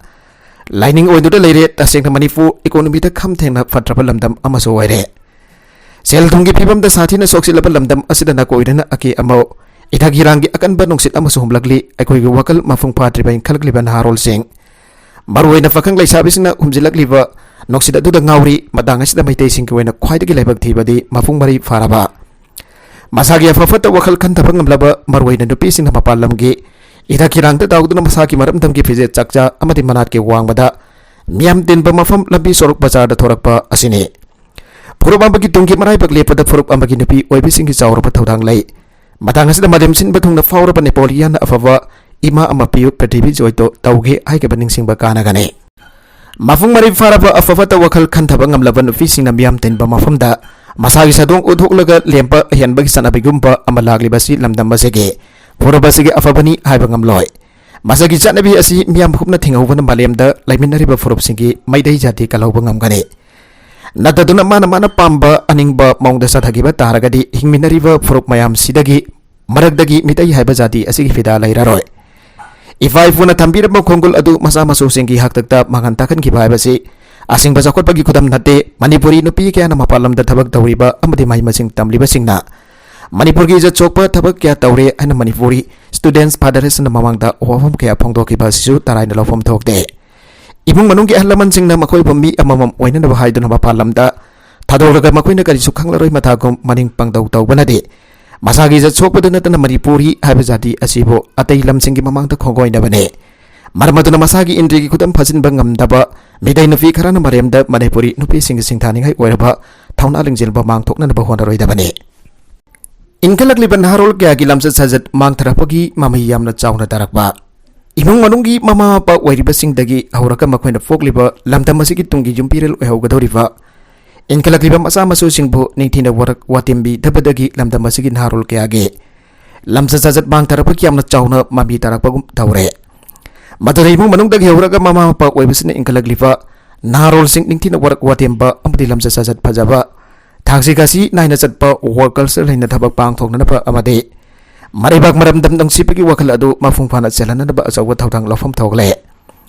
ꯂꯥꯏꯅꯤꯡ ꯑꯣꯏꯗꯨꯅ ꯂꯩꯔꯦ꯫ ꯇꯁꯦꯡꯅ ꯃꯅꯤꯄꯨꯔ ꯏꯀꯣꯅꯣꯃꯤꯗ ꯈꯝ ꯊꯦꯡꯅ ꯐꯠꯇ꯭ꯔꯕ ꯂꯝꯗꯝ ꯑꯃꯁꯨ ꯑꯣꯏꯔꯦ꯫ ꯁꯦꯜ ꯊꯨꯝꯒꯤ ꯐꯤꯕꯝꯗ ꯁꯥꯊꯤꯅ ꯁꯣꯛꯆꯤꯜꯂꯕ ꯂꯝꯗꯝ ꯑꯁꯤꯗ ꯅꯥꯀꯣꯏꯔꯅ ꯑꯀꯦ ꯑꯃꯧ, ꯏꯊꯛ ꯏꯔꯥꯡꯒꯤ ꯑꯀꯟꯕ ꯅꯨꯡꯁꯤꯠ ꯑꯃꯁꯨ ꯍꯨꯝꯂꯛꯂꯤ꯫ ꯑꯩꯈꯣꯏꯒꯤ ꯋꯥꯈꯜ ꯃꯄꯨꯡ ꯐꯥꯗ꯭ꯔꯤꯕ ꯏꯟꯈꯠꯂꯛꯂꯤꯕ ꯅꯍꯥꯔꯣꯜꯁꯤꯡ, ꯃꯔꯨꯑꯣꯏꯅ ꯄꯥꯈꯪ ꯂꯩꯁꯥꯕꯤꯁꯤꯡꯅ ꯍꯨꯝꯖꯤꯜꯂꯛꯂꯤꯕ ꯅꯨꯡꯁꯤꯠ ꯑꯗꯨꯗ ꯉꯥꯎꯔꯤ꯫ ꯃꯇꯥꯡ ꯑꯁꯤꯗ ꯃꯩꯇꯩꯁꯤꯡꯒꯤ ꯑꯣꯏꯅ ꯈ꯭ꯋꯥꯏꯗꯒꯤ ꯂꯥꯏꯕꯛ ꯊꯤꯕꯗꯤ ꯃꯄꯨꯡ ꯃꯔꯩ ꯐꯥꯔꯕ, ꯃꯁꯥꯒꯤ ꯑꯐ ꯐꯠꯇ ꯋꯥꯈꯜ ꯈꯟꯊꯕ ꯉꯝꯂꯕ, ꯃꯔꯨꯑꯣꯏꯅ ꯅꯨꯄꯤꯁꯤꯡꯅ ꯃꯄꯥꯟ ꯂꯝꯒꯤ ꯏꯊꯛ ꯏꯔꯥꯡꯗ ꯇꯥꯎꯗꯨꯅ ꯃꯁꯥꯒꯤ ꯃꯔꯝꯗꯝꯒꯤ ꯐꯤꯖꯦꯠ ꯆꯥꯛꯆꯥ ꯑꯃꯗꯤ ꯃꯅꯥꯠꯀꯤ ꯋꯥꯡꯃꯗ ꯃꯤꯌꯥꯝ ꯇꯤꯟꯕ ꯃꯐꯝ, ꯂꯝꯕꯤ ꯁꯣꯔꯣꯛ ꯕꯖꯥꯔꯗ ꯊꯣꯔꯛꯄ ꯑꯁꯤꯅꯤ꯫ ꯐꯨꯔꯨꯞ ꯑꯃꯒꯤ ꯇꯨꯡꯒꯤ ꯃꯔꯥꯏꯕꯛ ꯂꯦꯞꯄꯗ ꯐꯨꯔꯨꯞ ꯑꯃꯒꯤ ꯅꯨꯄꯤ ꯑꯣꯏꯕꯤꯁꯤꯡꯒꯤ ꯆꯥꯎꯔꯕ ꯊꯧꯗꯥꯡ ꯂꯩ꯫ ꯃꯇꯥꯡ ꯑꯁꯤꯗ ꯃꯥꯂꯦꯝ ꯁꯤꯟꯕ ꯊꯨꯡꯅ ꯐꯥꯎꯔꯕ ꯅꯦꯄꯣꯂꯤꯌꯟꯅ ꯑꯐꯕ ꯏꯃꯥ ꯑꯃ ꯄꯤꯌꯨ, ꯄ꯭ꯔꯤꯊꯤꯕꯤ ꯖꯣꯏꯇꯣ ꯇꯧꯒꯦ ꯍꯥꯏꯈꯤꯕ ꯅꯤꯡꯁꯤꯡꯕ ꯀꯥꯟꯅꯒꯅꯤ꯫ ꯃꯄꯨꯡ ꯃꯔꯩ ꯐꯥꯔꯕ ꯑꯐ ꯐꯠꯇ ꯋꯥꯈꯜ ꯈꯟꯊꯕ ꯉꯝꯂꯕ ꯅꯨꯄꯤꯁꯤꯡꯅ ꯃꯤꯌꯥꯝ ꯇꯤꯟꯕ ꯃꯐꯝꯗ ꯃꯁꯥꯒꯤ ꯁꯥꯗꯣꯡ ꯎꯠꯊꯣꯛꯂꯒ ꯂꯦꯝꯕ ꯑꯍꯦꯟꯕꯒꯤ ꯆꯠꯅꯕꯤꯒꯨꯝꯕ ꯑꯃ ꯂꯥꯛꯂꯤꯕꯁꯤ ꯂꯝꯗꯝ ꯑꯁꯤꯒꯤ ꯐꯨꯔꯨꯞ ꯑꯁꯤꯒꯤ ꯑꯐꯕꯅꯤ ꯍꯥꯏꯕ ꯉꯝꯂꯣꯏ꯫ ꯃꯁꯤꯒꯤ ꯆꯠꯅꯕꯤ ꯑꯁꯤ ꯃꯤꯌꯥꯝ ꯄꯨꯝꯅ ꯊꯤꯡꯍꯧꯕꯅ ꯃꯥꯂꯦꯝꯗ ꯂꯩꯃꯤꯟꯅꯔꯤꯕ ꯐꯨꯔꯨꯞꯁꯤꯡꯒꯤ ꯃꯩꯇꯩ ꯖꯥꯇꯤ ꯀꯜꯍꯧꯕ ꯉꯝꯒꯅꯤ꯫ ꯅꯠꯇꯗꯨꯅ ꯃꯥꯅ ꯃꯥꯅ ꯄꯥꯝꯕ ꯑꯅꯤꯡꯕ ꯃꯑꯣꯡꯗ ꯆꯠꯊꯈꯤꯕ ꯇꯥꯔꯒꯗꯤ ꯍꯤꯡꯃꯤꯟꯅꯔꯤꯕ ꯐꯨꯔꯨꯞ ꯃꯌꯥꯝꯁꯤꯗꯒꯤ ꯃꯔꯛꯇꯒꯤ ꯃꯤꯇꯩ ꯍꯥꯏꯕ ꯖꯥꯇꯤ ꯑꯁꯤꯒꯤ ꯐꯤꯗꯥ ꯂꯩꯔꯔꯣꯏ꯫ ꯏꯄꯥ ꯏꯄꯨꯅ ꯊꯝꯕꯤꯔꯝꯕ ꯈꯣꯡꯒꯨꯜ ꯑꯗꯨ ꯃꯆꯥ ꯃꯁꯨꯁꯤꯡꯒꯤ ꯍꯥꯛꯇꯛꯇ ꯃꯥꯡꯍꯟ ꯇꯥꯛꯍꯟꯈꯤꯕ ꯍꯥꯏꯕꯁꯤ ꯑꯁꯦꯡꯕ ꯆꯥꯎꯈꯠꯄꯒꯤ ꯈꯨꯗꯝ ꯅꯠꯇꯦ꯫ ꯃꯅꯤꯄꯨꯔꯤ ꯅꯨꯄꯤ ꯀꯌꯥꯅ ꯃꯄꯥꯟ ꯂꯝꯗ ꯊꯕꯛ ꯇꯧꯔꯤꯕ ꯑꯃꯗꯤ ꯃꯍꯩ ꯃꯁꯤꯡ ꯇꯝꯂꯤꯕꯁꯤꯡꯅ ꯃꯅꯤꯄꯨꯔꯒꯤ ꯏꯖꯠ ꯁꯣꯛꯄ ꯊꯕꯛ ꯀꯌꯥ ꯇꯧꯔꯦ ꯍꯥꯏꯅ ꯃꯅꯤꯄꯨꯔꯤ ꯁ꯭ꯇꯨꯗꯦꯟꯠꯁ ꯐꯦꯗꯔꯦꯁꯟꯅ ꯃꯃꯥꯡꯗ ꯋꯥꯐꯝ ꯀꯌꯥ ꯐꯣꯡꯗꯣꯛꯈꯤꯕ ꯑꯁꯤꯁꯨ ꯇꯔꯥꯏꯅ ꯂꯧꯐꯝ ꯊꯣꯛꯇꯦ꯫ ꯏꯃꯨꯡ ꯃꯅꯨꯡꯒꯤ ꯑꯍꯜ ꯂꯃꯟꯁꯤꯡꯅ ꯃꯈꯣꯏꯕꯨ ꯃꯤ ꯑꯃꯃꯝ ꯑꯣꯏꯅꯅꯕ ꯍꯥꯏꯗꯨꯅ ꯃꯄꯥꯟ ꯂꯝꯗ ꯊꯥꯗꯣꯛꯂꯒ ꯃꯈꯣꯏꯅ ꯀꯔꯤꯁꯨ ꯈꯪꯂꯔꯣꯏ ꯃꯊꯥꯒꯨꯝ ꯃꯅꯤꯡ ꯄꯪꯗꯧ ꯇꯧꯕꯅꯗꯤ ꯃꯁꯥꯒꯤ ꯏꯖꯠ ꯁꯣꯛꯄꯗ ꯅꯠꯇꯅ ꯃꯅꯤꯄꯨꯔꯤ ꯍꯥꯏꯕ ꯖꯥꯇꯤ ꯑꯁꯤꯕꯨ ꯑꯇꯩ ꯂꯝꯁꯤꯡꯒꯤ ꯃꯃꯥꯡꯗ ꯈꯣꯡꯒꯣꯏꯅꯕꯅꯤ꯫ ꯃꯔꯝ ꯑꯗꯨꯅ ꯃꯁꯥꯒꯤ ꯏꯟꯗ꯭ꯔꯤꯒꯤ ꯈꯨꯗꯝ ꯐꯥꯖꯤꯟꯕ ꯉꯝꯗꯕ ꯃꯤꯇꯩ ꯅꯨꯄꯤ ꯈꯔꯅ ꯃꯔꯦꯝꯗ ꯃꯅꯤꯄꯨꯔꯤ ꯅꯨꯄꯤꯁꯤꯡꯒꯤ ꯁꯤꯡꯊꯥꯅꯤꯡꯉꯥꯏ ꯑꯣꯏꯔꯕ ꯊꯧꯅꯥ ꯂꯤꯡꯖꯦꯜꯕꯨ ꯃꯥꯡꯊꯣꯛꯅꯅꯕ ꯍꯣꯠꯅꯔꯣꯏꯗꯕꯅꯤ꯫ ꯏꯟꯈꯠꯂꯛꯂꯤꯕ ꯅꯍꯥꯔꯣꯜ ꯀꯌꯥꯒꯤ ꯂꯝꯆꯠ ꯁꯥꯖꯠ ꯃꯥꯡꯊꯔꯛꯄꯒꯤ ꯃꯃꯤ ꯌꯥꯝꯅ ꯆꯥꯎꯅ ꯇꯥꯔꯛꯄ꯫ ꯏꯃꯨꯡ ꯃꯅꯨꯡꯒꯤ ꯃꯃꯥ ꯃꯄꯥ ꯑꯣꯏꯔꯤꯕꯁꯤꯡꯗꯒꯤ ꯍꯧꯔꯒ ꯃꯈꯣꯏꯅ ꯄꯣꯛꯂꯤꯕ ꯂꯝꯗꯝ ꯑꯁꯤꯒꯤ ꯇꯨꯡꯒꯤ ꯌꯨꯝꯕꯤꯔꯦꯜ ꯑꯣꯏꯍꯧꯒꯗꯧꯔꯤꯕ ꯏꯟꯈꯠꯂꯛꯂꯤꯕ ꯃꯆꯥ ꯃꯁꯨꯁꯤꯡꯕꯨ ꯅꯤꯡꯊꯤꯅ ꯋꯥꯔꯛ ꯋꯥꯇꯦꯝꯕꯤꯗꯕꯗꯒꯤ ꯂꯝꯗꯝ ꯑꯁꯤꯒꯤ ꯅꯍꯥꯔꯣꯜ ꯀꯌꯥꯒꯤ ꯂꯝꯆꯠ ꯁꯥꯖꯠ ꯃꯥꯡꯊꯔꯛꯄꯒꯤ ꯌꯥꯝꯅ ꯆꯥꯎꯅ ꯃꯃꯤ ꯇꯥꯔꯛꯄꯒꯨꯝ ꯇꯧꯔꯦ꯫ ꯃꯗꯨꯅ ꯏꯃꯨꯡ ꯃꯅꯨꯡꯗꯒꯤ ꯍꯧꯔꯒ ꯃꯃꯥ ꯃꯄꯥ ꯑꯣꯏꯕꯁꯤꯅ ꯏꯟꯈꯠꯂꯛꯂꯤꯕ ꯅꯍꯥꯔꯣꯜꯁꯤꯡ ꯅꯤꯡꯊꯤꯅ ꯋꯥꯔꯛ ꯋꯥꯇꯦꯝꯕ ꯑꯃꯗꯤ ꯂꯝꯆꯠ ꯁꯥꯖꯠ ꯐꯖꯕ, ꯊꯛꯁꯤ ꯈꯥꯁꯤ ꯅꯥꯏꯅ ꯆꯠꯄ, ꯋꯥꯔꯛ ꯀꯜꯆꯔ ꯂꯩꯅ ꯊꯕꯛ ꯄꯥꯡꯊꯣꯛꯅꯅꯕ ꯑꯃꯗꯤ ꯃꯔꯩꯕꯥꯛ ꯃꯔꯝꯗꯝ ꯅꯨꯡꯁꯤꯕꯒꯤ ꯋꯥꯈꯜ ꯑꯗꯨ ꯃꯄꯨꯡ ꯐꯥꯅ ꯆꯦꯜꯍꯟꯅꯅꯕ ꯑꯆꯧꯕ ꯊꯧꯗꯥꯡ ꯂꯧꯐꯝ ꯊꯣꯛꯂꯦ꯫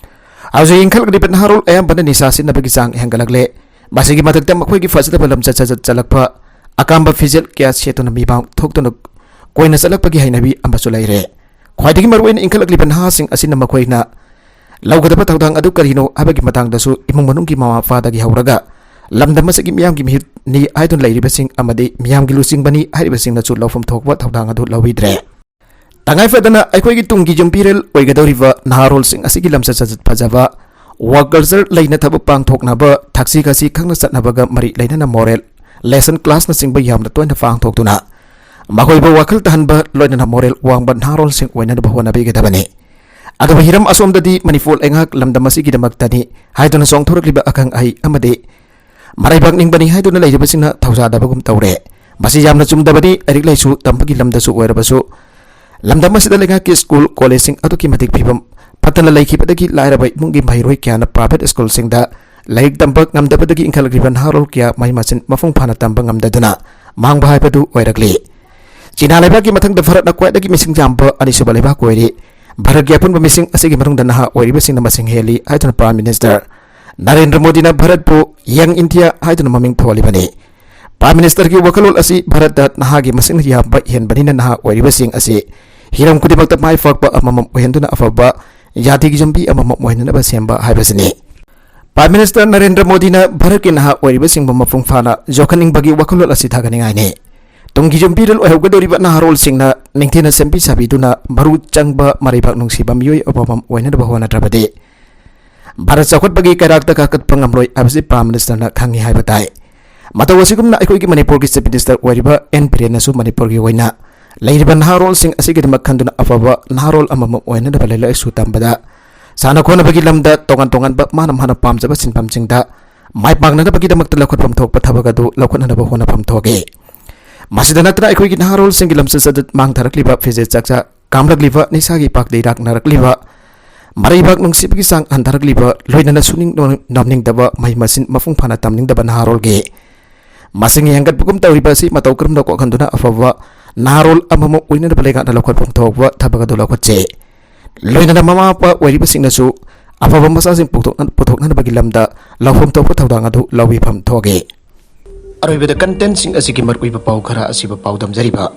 ꯍꯧꯖꯤꯛ ꯏꯟꯈꯠꯂꯛꯂꯤꯕ ꯅꯍꯥꯔꯣꯜ ꯑꯌꯥꯝꯕꯅ ꯅꯤꯁꯥ ꯁꯤꯖꯤꯟꯅꯕꯒꯤ ꯆꯥꯡ ꯍꯦꯟꯒꯠꯂꯛꯂꯦ꯫ ꯃꯁꯤꯒꯤ ꯃꯊꯛꯇ ꯃꯈꯣꯏꯒꯤ ꯐꯖꯗꯕ ꯂꯝꯆꯠ ꯁꯥꯖꯠ ꯆꯠꯂꯛꯄ, ꯑꯀꯥꯝꯕ ꯐꯤꯖꯦꯠ ꯀꯌꯥ ꯁꯦꯠꯇꯨꯅ ꯃꯤꯃꯥꯡ ꯊꯣꯛꯇꯨꯅ ꯀꯣꯏꯅ ꯆꯠꯂꯛꯄꯒꯤ ꯍꯩꯅꯕꯤ ꯑꯃꯁꯨ ꯂꯩꯔꯦ꯫ ꯈ꯭ꯋꯥꯏꯗꯒꯤ ꯃꯔꯨꯑꯣꯏꯅ ꯏꯟꯈꯠꯂꯛꯂꯤꯕ ꯅꯍꯥꯁꯤꯡ ꯑꯁꯤꯅ ꯃꯈꯣꯏꯅ ꯂꯧꯒꯗꯕ ꯊꯧꯗꯥꯡ ꯑꯗꯨ ꯀꯔꯤꯅꯣ ꯍꯥꯏꯕꯒꯤ ꯃꯇꯥꯡꯗꯁꯨ ꯏꯃꯨꯡ ꯃꯅꯨꯡꯒꯤ ꯃꯃꯥ ꯃꯄꯥꯗꯒꯤ ꯍꯧꯔꯒ ꯂꯝꯗꯝ ꯑꯁꯤꯒꯤ ꯃꯤꯌꯥꯝꯒꯤ ꯃꯤꯍꯨꯠꯅꯤ ꯍꯥꯏꯗꯨꯅ ꯂꯩꯔꯤꯕꯁꯤꯡ ꯑꯃꯗꯤ ꯃꯤꯌꯥꯝꯒꯤ ꯂꯨꯆꯤꯡꯕꯅꯤ ꯍꯥꯏꯔꯤꯕꯁꯤꯡꯅꯁꯨ ꯂꯧꯐꯝ ꯊꯣꯛꯄ ꯊꯧꯗꯥꯡ ꯑꯗꯨ ꯂꯧꯕꯤꯗ꯭ꯔꯦ꯫ ꯇꯉꯥꯏ ꯐꯗꯅ ꯑꯩꯈꯣꯏꯒꯤ ꯇꯨꯡꯒꯤ ꯌꯨꯝꯕꯤꯔꯦꯜ ꯑꯣꯏꯒꯗꯧꯔꯤꯕ ꯅꯍꯥꯔꯣꯜꯁꯤꯡ ꯑꯁꯤꯒꯤ ꯂꯝꯆꯠ ꯁꯥꯖꯠ ꯐꯖꯕ, ꯋꯥꯔꯛ ꯀꯜꯆꯔ ꯂꯩꯅ ꯊꯕꯛ ꯄꯥꯡꯊꯣꯛꯅꯕ, ꯊꯛꯁꯤ ꯈꯥꯁꯤ ꯈꯪꯅ ꯆꯠꯅꯕꯒ ꯃꯔꯤ ꯂꯩꯅꯅ ꯃꯣꯔꯦꯜ ꯂꯦꯁꯟ ꯀ꯭ꯂꯥꯁꯅꯆꯤꯡꯕ ꯌꯥꯝꯅ ꯇꯣꯏꯅ ꯄꯥꯡꯊꯣꯛꯇꯨꯅ ꯃꯈꯣꯏꯕꯨ ꯋꯥꯈꯜ ꯇꯥꯍꯟꯕ ꯂꯣꯏꯅꯅ ꯃꯣꯔꯦꯜ ꯋꯥꯡꯕ ꯅꯍꯥꯔꯣꯜꯁꯤꯡ ꯑꯣꯏꯅꯅꯕ ꯍꯣꯠꯅꯕꯤꯒꯗꯕꯅꯤ꯫ ꯑꯗꯨꯕꯨ ꯍꯤꯔꯝ ꯑꯁꯣꯝꯗꯗꯤ ꯃꯅꯤꯄꯨꯔ ꯂꯩꯉꯥꯛ ꯂꯝꯗꯝ ꯑꯁꯤꯒꯤꯗꯃꯛꯇꯅꯤ ꯍꯥꯏꯗꯨꯅ ꯆꯣꯡꯊꯣꯔꯛꯂꯤꯕ ꯑꯈꯪ ꯑꯍꯩ ꯑꯃꯗꯤ ꯃꯔꯩꯕꯥꯛ ꯅꯤꯡꯕꯅꯤ ꯍꯥꯏꯗꯨꯅ ꯂꯩꯔꯤꯕꯁꯤꯡꯅ ꯊꯧꯖꯥꯗꯕꯒꯨꯝ ꯇꯧꯔꯦ꯫ ꯃꯁꯤ ꯌꯥꯝꯅ ꯆꯨꯝꯗꯕꯅꯤ꯫ ꯂꯥꯏꯔꯤꯛ ꯂꯥꯏꯁꯨ ꯇꯝꯕꯒꯤ ꯂꯝꯗꯁꯨ ꯑꯣꯏꯔꯕꯁꯨ ꯂꯝꯗꯝ ꯑꯁꯤꯗ ꯂꯩꯉꯥꯛꯀꯤ ꯁ꯭ꯀꯨꯜ ꯀꯣꯂꯦꯖꯁꯤꯡ ꯑꯗꯨꯛꯀꯤ ꯃꯇꯤꯛ ꯐꯤꯕꯝ ꯐꯠꯇꯅ ꯂꯩꯈꯤꯕꯗꯒꯤ ꯂꯥꯏꯔꯕ ꯏꯃꯨꯡꯒꯤ ꯃꯍꯩꯔꯣꯏ ꯀꯌꯥꯅ ꯄ꯭ꯔꯥꯏꯚꯦꯠ ꯁ꯭ꯀꯨꯜꯁꯤꯡꯗ ꯂꯥꯏꯔꯤꯛ ꯇꯝꯕ ꯉꯝꯗꯕꯗꯒꯤ ꯏꯟꯈꯠꯂꯛꯂꯤꯕ ꯅꯍꯥꯔꯣꯜ ꯀꯌꯥ ꯃꯍꯩ ꯃꯁꯤꯡ ꯃꯄꯨꯡ ꯐꯥꯅ ꯇꯝꯕ ꯉꯝꯗꯗꯨꯅ ꯃꯥꯡꯕ ꯍꯥꯏꯕꯗꯨ ꯑꯣꯏꯔꯛꯂꯤ꯫ ꯆꯤꯅꯥ ꯂꯩꯕꯥꯛꯀꯤ ꯃꯊꯪꯗ ꯚꯥꯔꯠꯅ ꯈ꯭ꯋꯥꯏꯗꯒꯤ ꯃꯤꯁꯤꯡ ꯌꯥꯝꯕ ꯑꯅꯤꯁꯨꯕ ꯂꯩꯕꯥꯛ ꯑꯣꯏꯔꯤ꯫ ꯚꯥꯔꯠꯀꯤ ꯑꯄꯨꯟꯕ ꯃꯤꯁꯤꯡ ꯑꯁꯤꯒꯤ ꯃꯅꯨꯡꯗ ꯅꯍꯥ ꯑꯣꯏꯔꯤꯕꯁꯤꯡꯅ ꯃꯁꯤꯡ ꯍꯦꯜꯂꯤ ꯍꯥꯏꯗꯨꯅ Prime Minister ꯅꯔꯦꯟꯗ꯭ꯔ ꯃꯣꯗꯤꯅ ꯚꯥꯔꯠꯄꯨ Young India ꯍꯥꯏꯗꯨꯅ ꯃꯃꯤꯡ ꯊꯣꯜꯂꯤꯕꯅꯤ꯫ Prime Ministerꯒꯤ ꯋꯥꯈꯜꯂꯣꯟ ꯑꯁꯤ ꯚꯥꯔꯠꯇ ꯅꯍꯥꯒꯤ ꯃꯁꯤꯡꯅ ꯌꯥꯝꯕ ꯍꯦꯟꯕꯅꯤꯅ ꯅꯍꯥ ꯑꯣꯏꯔꯤꯕꯁꯤꯡ ꯑꯁꯤ ꯍꯤꯔꯝ ꯈꯨꯗꯤꯡꯃꯛꯇ ꯃꯥꯏ ꯄꯥꯛꯄ ꯑꯃꯃꯝ ꯑꯣꯏꯍꯟꯗꯨꯅ ꯑꯐꯕ ꯌꯥꯊꯤꯒꯤ ꯌꯨꯝꯕꯤ ꯑꯃꯃꯝ ꯑꯣꯏꯍꯟꯅꯕ ꯁꯦꯝꯕ ꯍꯥꯏꯕꯁꯤꯅꯤ꯫ Prime Minister ꯅꯔꯦꯟꯗ꯭ꯔ ꯃꯣꯗꯤꯅ ꯚꯥꯔꯠꯀꯤ ꯅꯍꯥ ꯑꯣꯏꯔꯤꯕꯁꯤꯡꯕꯨ ꯃꯄꯨꯡ ꯐꯥꯅ ꯌꯣꯛꯈꯠꯅꯤꯡꯕꯒꯤ ꯋꯥꯈꯜꯂꯣꯟ ꯑꯁꯤ ꯊꯥꯒꯠꯅꯤꯡꯉꯥꯏꯅꯤ꯫ ꯇꯨꯡꯒꯤ ꯌꯨꯝꯕꯤꯔꯦꯜ ꯑꯣꯏꯍꯧꯒꯗꯧꯔꯤꯕ ꯅꯍꯥꯔꯣꯜꯁꯤꯡꯅ ꯅꯤꯡꯊꯤꯅ ꯁꯦꯝꯕꯤ ꯁꯥꯕꯤꯗꯨꯅ ꯃꯔꯨ ꯆꯪꯕ ꯃꯔꯩꯕꯥꯛ ꯅꯨꯡꯁꯤꯕ ꯃꯤꯑꯣꯏ ꯑꯃꯃꯝ ꯑꯣꯏꯅꯅꯕ ꯍꯣꯠꯅꯗ꯭ꯔꯕꯗꯤ ꯚꯥꯔꯠ ꯆꯥꯎꯈꯠꯄꯒꯤ ꯀꯩꯔꯥꯛꯇ ꯀꯥꯈꯠꯄ ꯉꯝꯂꯣꯏ ꯍꯥꯏꯕꯁꯤ Prime Ministerꯅ ꯈꯪꯏ ꯍꯥꯏꯕ ꯇꯥꯏ꯫ ꯃꯇꯧ ꯑꯁꯤꯒꯨꯝꯅ ꯑꯩꯈꯣꯏꯒꯤ ꯃꯅꯤꯄꯨꯔꯒꯤ Chief Minister ꯑꯣꯏꯔꯤꯕ ꯑꯦꯟ ꯕꯤꯔꯦꯟꯅꯁꯨ ꯃꯅꯤꯄꯨꯔꯒꯤ ꯑꯣꯏꯅ ꯂꯩꯔꯤꯕ ꯅꯍꯥꯔꯣꯜꯁꯤꯡ ꯑꯁꯤꯒꯤꯗꯃꯛ ꯈꯟꯗꯨꯅ ꯑꯐꯕ ꯅꯍꯥꯔꯣꯜ ꯑꯃꯃꯝ ꯑꯣꯏꯅꯅꯕ ꯂꯥꯏꯔꯤꯛ ꯂꯥꯏꯁꯨ ꯇꯝꯕꯗ, ꯁꯥꯟꯅ ꯈꯣꯠꯅꯕꯒꯤ ꯂꯝꯗ ꯇꯣꯉꯥꯟ ꯇꯣꯉꯥꯟꯕ ꯃꯥꯅ ꯃꯥꯅ ꯄꯥꯝꯖꯕ ꯁꯤꯟꯐꯝꯁꯤꯡꯗ ꯃꯥꯏ ꯄꯥꯛꯅꯅꯕꯒꯤꯗꯃꯛꯇ ꯂꯧꯈꯠꯐꯝ ꯊꯣꯛꯄ ꯊꯕꯛ ꯑꯗꯨ ꯂꯧꯈꯠꯅꯅꯕ ꯍꯣꯠꯅꯐꯝ ꯊꯣꯛꯏ꯫ ꯃꯁꯤꯗ ꯅꯠꯇꯅ ꯑꯩꯈꯣꯏꯒꯤ ꯅꯍꯥꯔꯣꯜꯁꯤꯡꯒꯤ ꯂꯝꯆꯠ ꯁꯥꯖꯠ ꯃꯥꯡꯊꯔꯛꯂꯤꯕ, ꯐꯤꯖꯦꯠ ꯆꯥꯛꯆꯥ ꯀꯥꯝꯂꯛꯂꯤꯕ, ꯅꯤꯁꯥꯒꯤ ꯏꯄꯥꯛꯇ ꯏꯔꯥꯛꯅꯔꯛꯂꯤꯕ, ꯃꯔꯩꯕꯥꯛ ꯅꯨꯡꯁꯤꯕꯒꯤ ꯆꯥꯡ ꯍꯟꯊꯔꯛꯂꯤꯕ, ꯂꯣꯏꯅꯅ ꯁꯨꯅꯤꯡ ꯅꯣꯝꯅꯤꯡꯗꯕ, ꯃꯍꯩ ꯃꯁꯤꯡ ꯃꯄꯨꯡ ꯐꯥꯅ ꯇꯝꯅꯤꯡꯗꯕ ꯅꯍꯥꯔꯣꯜꯒꯤ ꯃꯁꯤꯡ ꯍꯦꯟꯒꯠꯄꯒꯨꯝ ꯇꯧꯔꯤꯕ ꯑꯁꯤ ꯃꯇꯧ ꯀꯔꯝꯅ ꯀꯣꯛꯍꯟꯗꯨꯅ ꯑꯐꯕ ꯅꯍꯥꯔꯣꯜ ꯑꯃꯃꯝ ꯑꯣꯏꯅꯅꯕ ꯂꯩꯉꯥꯛꯅ ꯂꯧꯈꯠꯐꯝ ꯊꯣꯛꯄ ꯊꯕꯛ ꯑꯗꯨ ꯂꯧꯈꯠꯁꯤ꯫ ꯂꯣꯏꯅꯅ ꯃꯃꯥ ꯃꯄꯥ ꯑꯣꯏꯔꯤꯕꯁꯤꯡꯅꯁꯨ ꯑꯐꯕ ꯃꯆꯥꯁꯤꯡ ꯄꯨꯊꯣꯛꯅ-, ꯄꯨꯊꯣꯛꯅꯅꯕꯒꯤ ꯂꯝꯗ ꯂꯧꯐꯝ ꯊꯣꯛꯄ ꯊꯧꯗꯥꯡ ꯑꯗꯨ ꯂꯧꯕꯤꯐꯝ ꯊꯣꯛꯏ꯫ ꯑꯔꯣꯏꯕꯗ contentꯁꯤꯡ ꯑꯁꯤꯒꯤ ꯃꯔꯨꯑꯣꯏꯕ ꯄꯥꯎ ꯈꯔ ꯑꯁꯤꯕꯨ ꯄꯥꯎꯗꯝꯖꯔꯤꯕ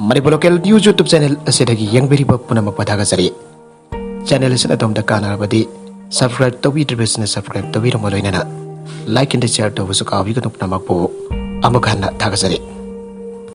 Manipur Local News YouTube channel ꯑꯁꯤꯗꯒꯤ ꯌꯦꯡꯕꯤꯔꯤꯕ ꯄꯨꯝꯅꯃꯛꯄꯨ ꯊꯥꯒꯠꯆꯔꯤ꯫ Channel ꯑꯁꯤꯅ ꯑꯗꯣꯝꯗ ꯀꯥꯟꯅꯔꯕꯗꯤ subscribe ꯇꯧꯕꯤꯗ꯭ꯔꯤꯕꯁꯤꯅ subscribe ꯇꯧꯕꯤꯔꯝꯕ ꯂꯣꯏꯅꯅ like and share ꯇꯧꯕꯁꯨ ꯀꯥꯎꯕꯤꯒꯅꯨ꯫ ꯄꯨꯝꯅꯃꯛꯄꯨ ꯑꯃꯨꯛ ꯍꯟꯅ ꯊꯥꯒꯠꯆꯔꯤ꯫